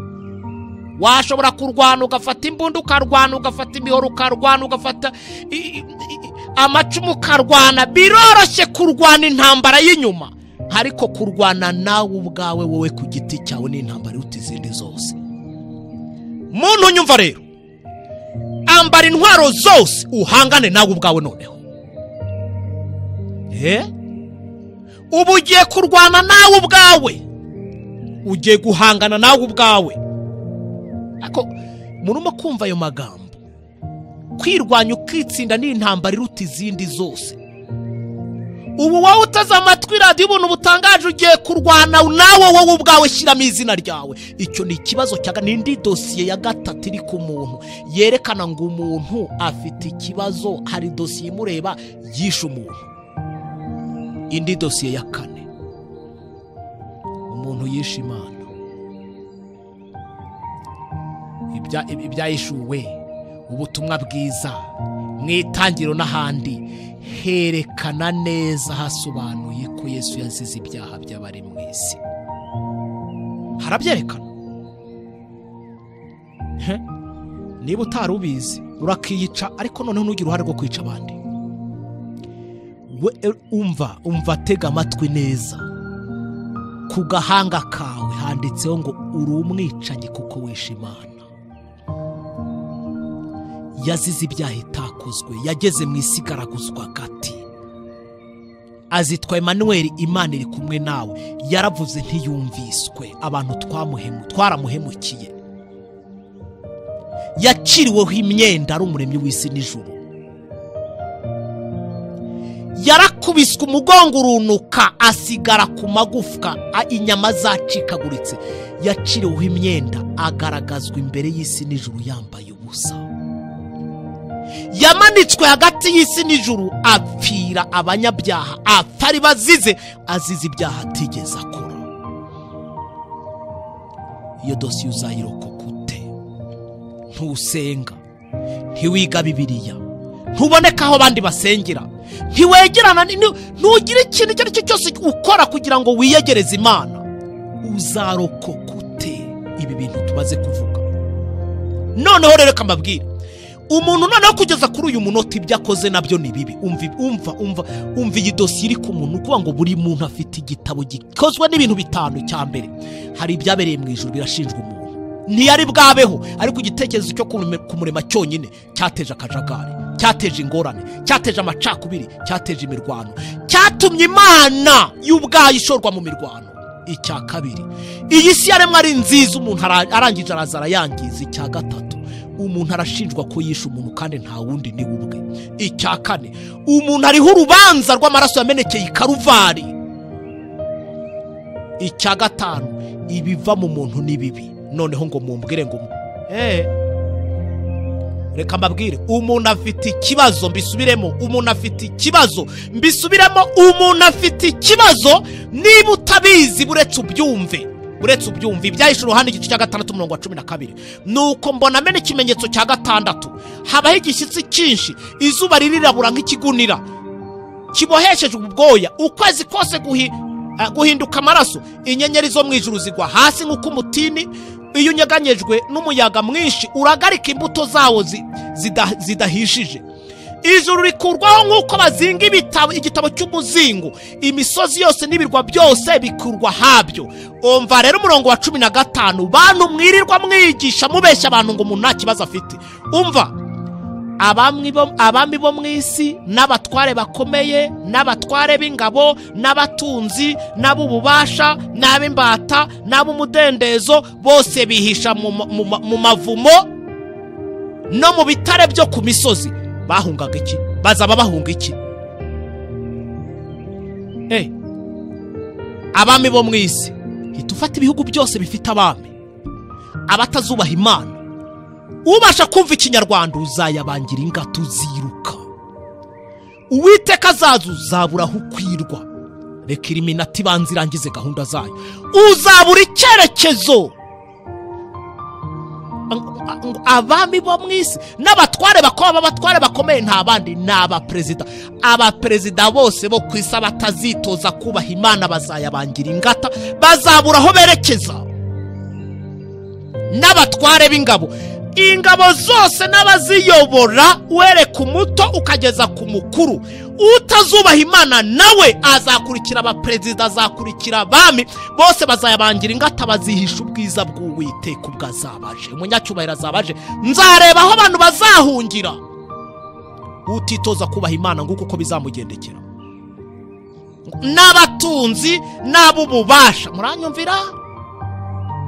Washobora kurwana ugafata imbunda, ukarwana ugafata imihoro, ukarwana ugafata amacumu, ukarwana. Biroroshye kurwana intambara y'inyuma, ariko kurwana nawe ubwawe wowe ku giti cyawe ni intambara iruta izindi zose. Muntu nyumva rero, ambara intwaro zose uhangane nawe ubwawe. Noneho ubu ugiye kurwana nawe ubwawe, ugiye guhangana nawe ubwawe. Ariko murimo kumva ayo magambo, kwirwanya ukitsinda ni intambara iruta izindi zose. Ubu wowe utaze amatwi radiyo ubuntu butangaje, ugiye kurwana nawe wowe ubwawe, shyiramo izina ryawe. Icyo ni ikibazo cya n'indi dosiye ya gatatu iri ku muntu, yerekana ngo umuntu afite ikibazo. Hari dosiye imureba yishe umuntu. Indi dosiye ya kane, umuntu yishe Imana. Ibyayishuwe, ubutumwa bwiza, Mu itangiriro n'ahandi herekana neza hasobanuye ko Yesu yazize ibyaha by'abari mu isi. Harabyerekana. Niba utari ubizi urakiyica, ariko noneho ntugire uruhare rwo kwica abandi. Umva tega amatwi neza. Ku gahanga kawe handitseho ngo uri umwicanyi kuko wishe Imana. Yazize ibyaha itakozwe, yageze mu isi igaraguzwa gati. Azitwa Emmanuel, Imana iri kumwe nawe. Yaravuze ntiyumviswe, abantu twaramuhemukiye. Yaciriweho imyenda ari umuremyi w'isi n'ijuru. Yarakubiswe umugongo urunuka, asigara ku magufwa, inyama zacikaguritse. Yaciriweho imyenda, agaragazwa imbere y'isi n'ijuru yambaye ubusa. Yamanitswe hagati y'isi n'ijuru, apfira abanyabyaha, apfa ari bazize, azize ibyaha atigeze akora. Iyo dosiye uzayirokoka ute? Ntusenga, ntiwiga Bibiliya, ntuboneka aho abandi basengera, ntiwegerana, ntugire ikintu icyo ari cyo cyose ukora kugira ngo wiyegereze Imana. Uzarokoka ute ibi bintu tumaze kuvuga? Noneho rero reka mbabwire, umuntu noneho kugeza kuri uyu munota ibyo akoze nabyo ni bibi. Umva iyi dosiye iri ku muntu, ukuvuga ngo buri muntu afite igitabo gikozwe n'ibintu bitanu. Cya mbere, hari ibyabereye mu ijuru birashinjwa umuntu, ntiyari bwabeho, ariko igitekerezo cyo kumurema cyonyine cyateje akajagari, cyateje ingorane, cyateje amacakubiri, cyateje imirwano, cyatumye Imana y'ubwayo ishorwa mu mirwano. Icya kabiri, iyi si yaremwe ari nziza, umuntu arangije araza arayangiza. Icya gatatu, umuntu arashinjwa ko yishe umuntu kandi nta wundi ni ubwe. Icya kane, umuntu ariho urubanza rw'amaraso yamenekeye i Karuvari. Icya gatanu, ibiva mu muntu ni bibi. Noneho ngo mumbwire ngo reka mbabwire, umuntu afite ikibazo, mbisubiremo, umuntu afite ikibazo, mbisubiremo, umuntu afite ikibazo. Niba utabizi buretse ubyumve, uretse ubyumva. Ibyahishe uruhande igice cya 6 umurongo wa 12. Nuko mbona amena ikimenyetso cya 6, habaho igishyitsi cyinshi, izuba ririrabura nk'ikigunira kibohesheje ubwoya, ukwezi kose guhinduka amaraso, inyenyeri zo mu ijuru zigwa hasi nk'uko umutini iyo unyeganyejwe n'umuyaga mwinshi uragarika imbuto zawo zidahishije. Ijuru rikurwaho nk'uko bazinga igitabo cy'umuzingo, imisozi yose n'ibirwa byose bikurwa habyo. Umva rero umurongo wa 15, bantu mwirirwa mwigisha mubeshya abantu ngo umuntu nta kibazo afite. Umva, abami bo mu isi n'abatware bakomeye n'abatware b'ingabo n'abatunzi n'ab'ububasha n'ab'imbata n'ab'umudendezo bose bihisha mu mavumo no mu bitare byo ku misozi. Bahungaga iki? Bazaba bahunga iki? Abami bo mu isi, hita ufata ibihugu byose bifite abami abatazubaha Imana. Ubasha kumva ikinyarwanda uzayabangira ingata, uziruka. Uwiteka azaza uzabura aho ukwirwa. Reka iriminati ibanze irangize gahunda zayo. Uzabura icyerekezo. Abami bo mu isi n'abatware abatware bakomeye nta bandi ni abaperezida. Abaperezida bose bo ku isi batazitoza kubaha Imana bazayabangira ingata, bazabura aho berekeza. N'abatware b'ingabo, ingabo zose n'abaziyobora, wereka umuto ukageza ku mukuru. Utazubaha Imana nawe azakurikira abaperezida, azakurikira abami, bose bazayabangira ingata, bazihisha ubwiza bw'Uwiteka ubwo azabaje. Umunyacyubahiro azabaje. Nzareba aho abantu bazahungira. Utitoza kubaha Imana nguko uko bizamugendekera. N'abatunzi n'ab'ububasha, muranyumvira?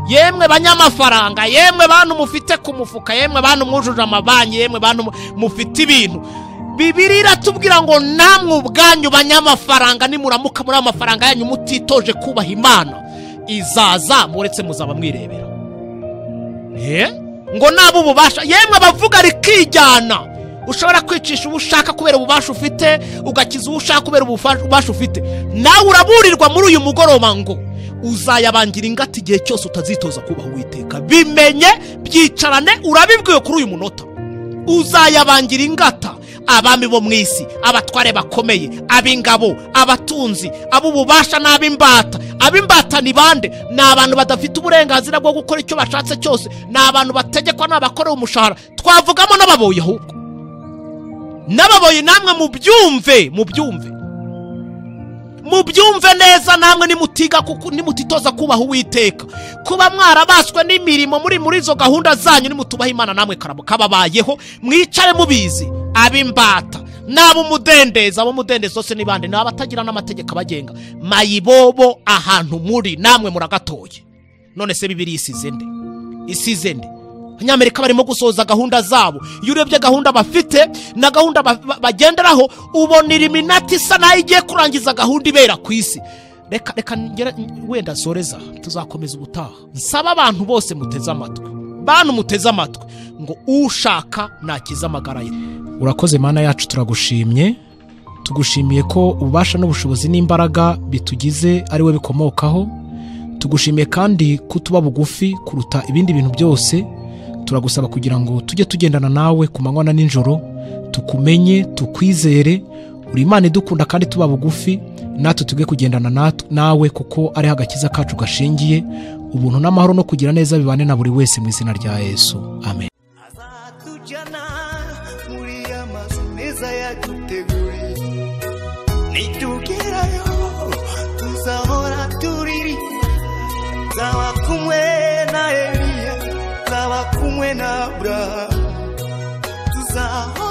Yemwe banyamafaranga, yemwe bantu mufite ku mufuka, yemwe bantu mwujuje amabanki, yemwe bantu mufite ibintu. Bibiliya iratubwira ngo namwe ubwanyu banyamafaranga, nimuramuka muri amafaranga yanyu mutitoje kubaha Imana, izaza muretse muzaba mwirebera. Ngo nabo ububasha, yemwe bavuga rikijyana. Ushobora kwicisha ubushaka kubera ububasha ufite, ugakiza ubushaka kubera ububasha ufite. Nawe uraburirwa muri uyu mugoroba ngo uzayabangira ingata igihe cyose utazitoza kubaha Uwiteka. Bimenye, byicarane, urabibwiwe kuri uyu munota. Uzayabangira ingata. Abami bo mu isi, abatware bakomeye, ab'ingabo, abatunzi, ab'ububasha n'ab'imbata. Ab'imbata ni bande? Ni abantu badafite uburenganzira bwo gukora icyo bashatse cyose, ni abantu bategekwa n'abakorewe umushahara. Twavugamo n'ababoyi, ahubwo n'ababoyi namwe mubyumve, mubyumve, mubyumve neza. Namwe nimutiga kuko nimutitoza kubaha Uwiteka, kuba mwarabaswe n'imirimo muri izo gahunda zanyu, nimutubaha Imana namwe karabo kababayeho, mwicare mubizi. Ab'imbata n'ab'umudendezo, ab'umudendezo se ni bande? Ni abatagira n'amategeko abagenga. Mayibobo ahantu muri namwe muragatoye. None se Bibiliya isize nde? Isize nde? Abanyamerika barimo gusohoza gahunda zabo. Iyo urebye gahunda bafite na gahunda bagenderaho, ubona Illuminati isa naho igiye kurangiza gahunda ibera ku isi. Reka ngere wenda soreza, tuzakomeza ubutaha. Nsaba abantu bose muteze amatwi, bantu muteze amatwi, ngo ushaka nakiza amagara ye. Urakoze Mana yacu, turagushimye. Tugushimiye ko ububasha n'ubushobozi n'imbaraga bitugize ari we bikomokaho. Tugushimiye kandi kutuba bugufi kuruta ibindi bintu byose. Turagusaba kugira ngo tujye tugendana nawe ku manywa na nijoro, tukumenye, tukwizere. Uri Imana idukunda kandi tuba bugufi, natwe tuge kugendana nawe kuko ari agakiza kacu gashingiye. Ubuntu n'amahoro no kugira neza bibane na buri wese mu izina rya Yesu, amen. Azatujyana muri ya mazu meza yaduteguriye, nitugerayo tuzahora turirimba. Nzaba kumwe na Eliya, nzaba kumwe na Abrahamu, tuzahora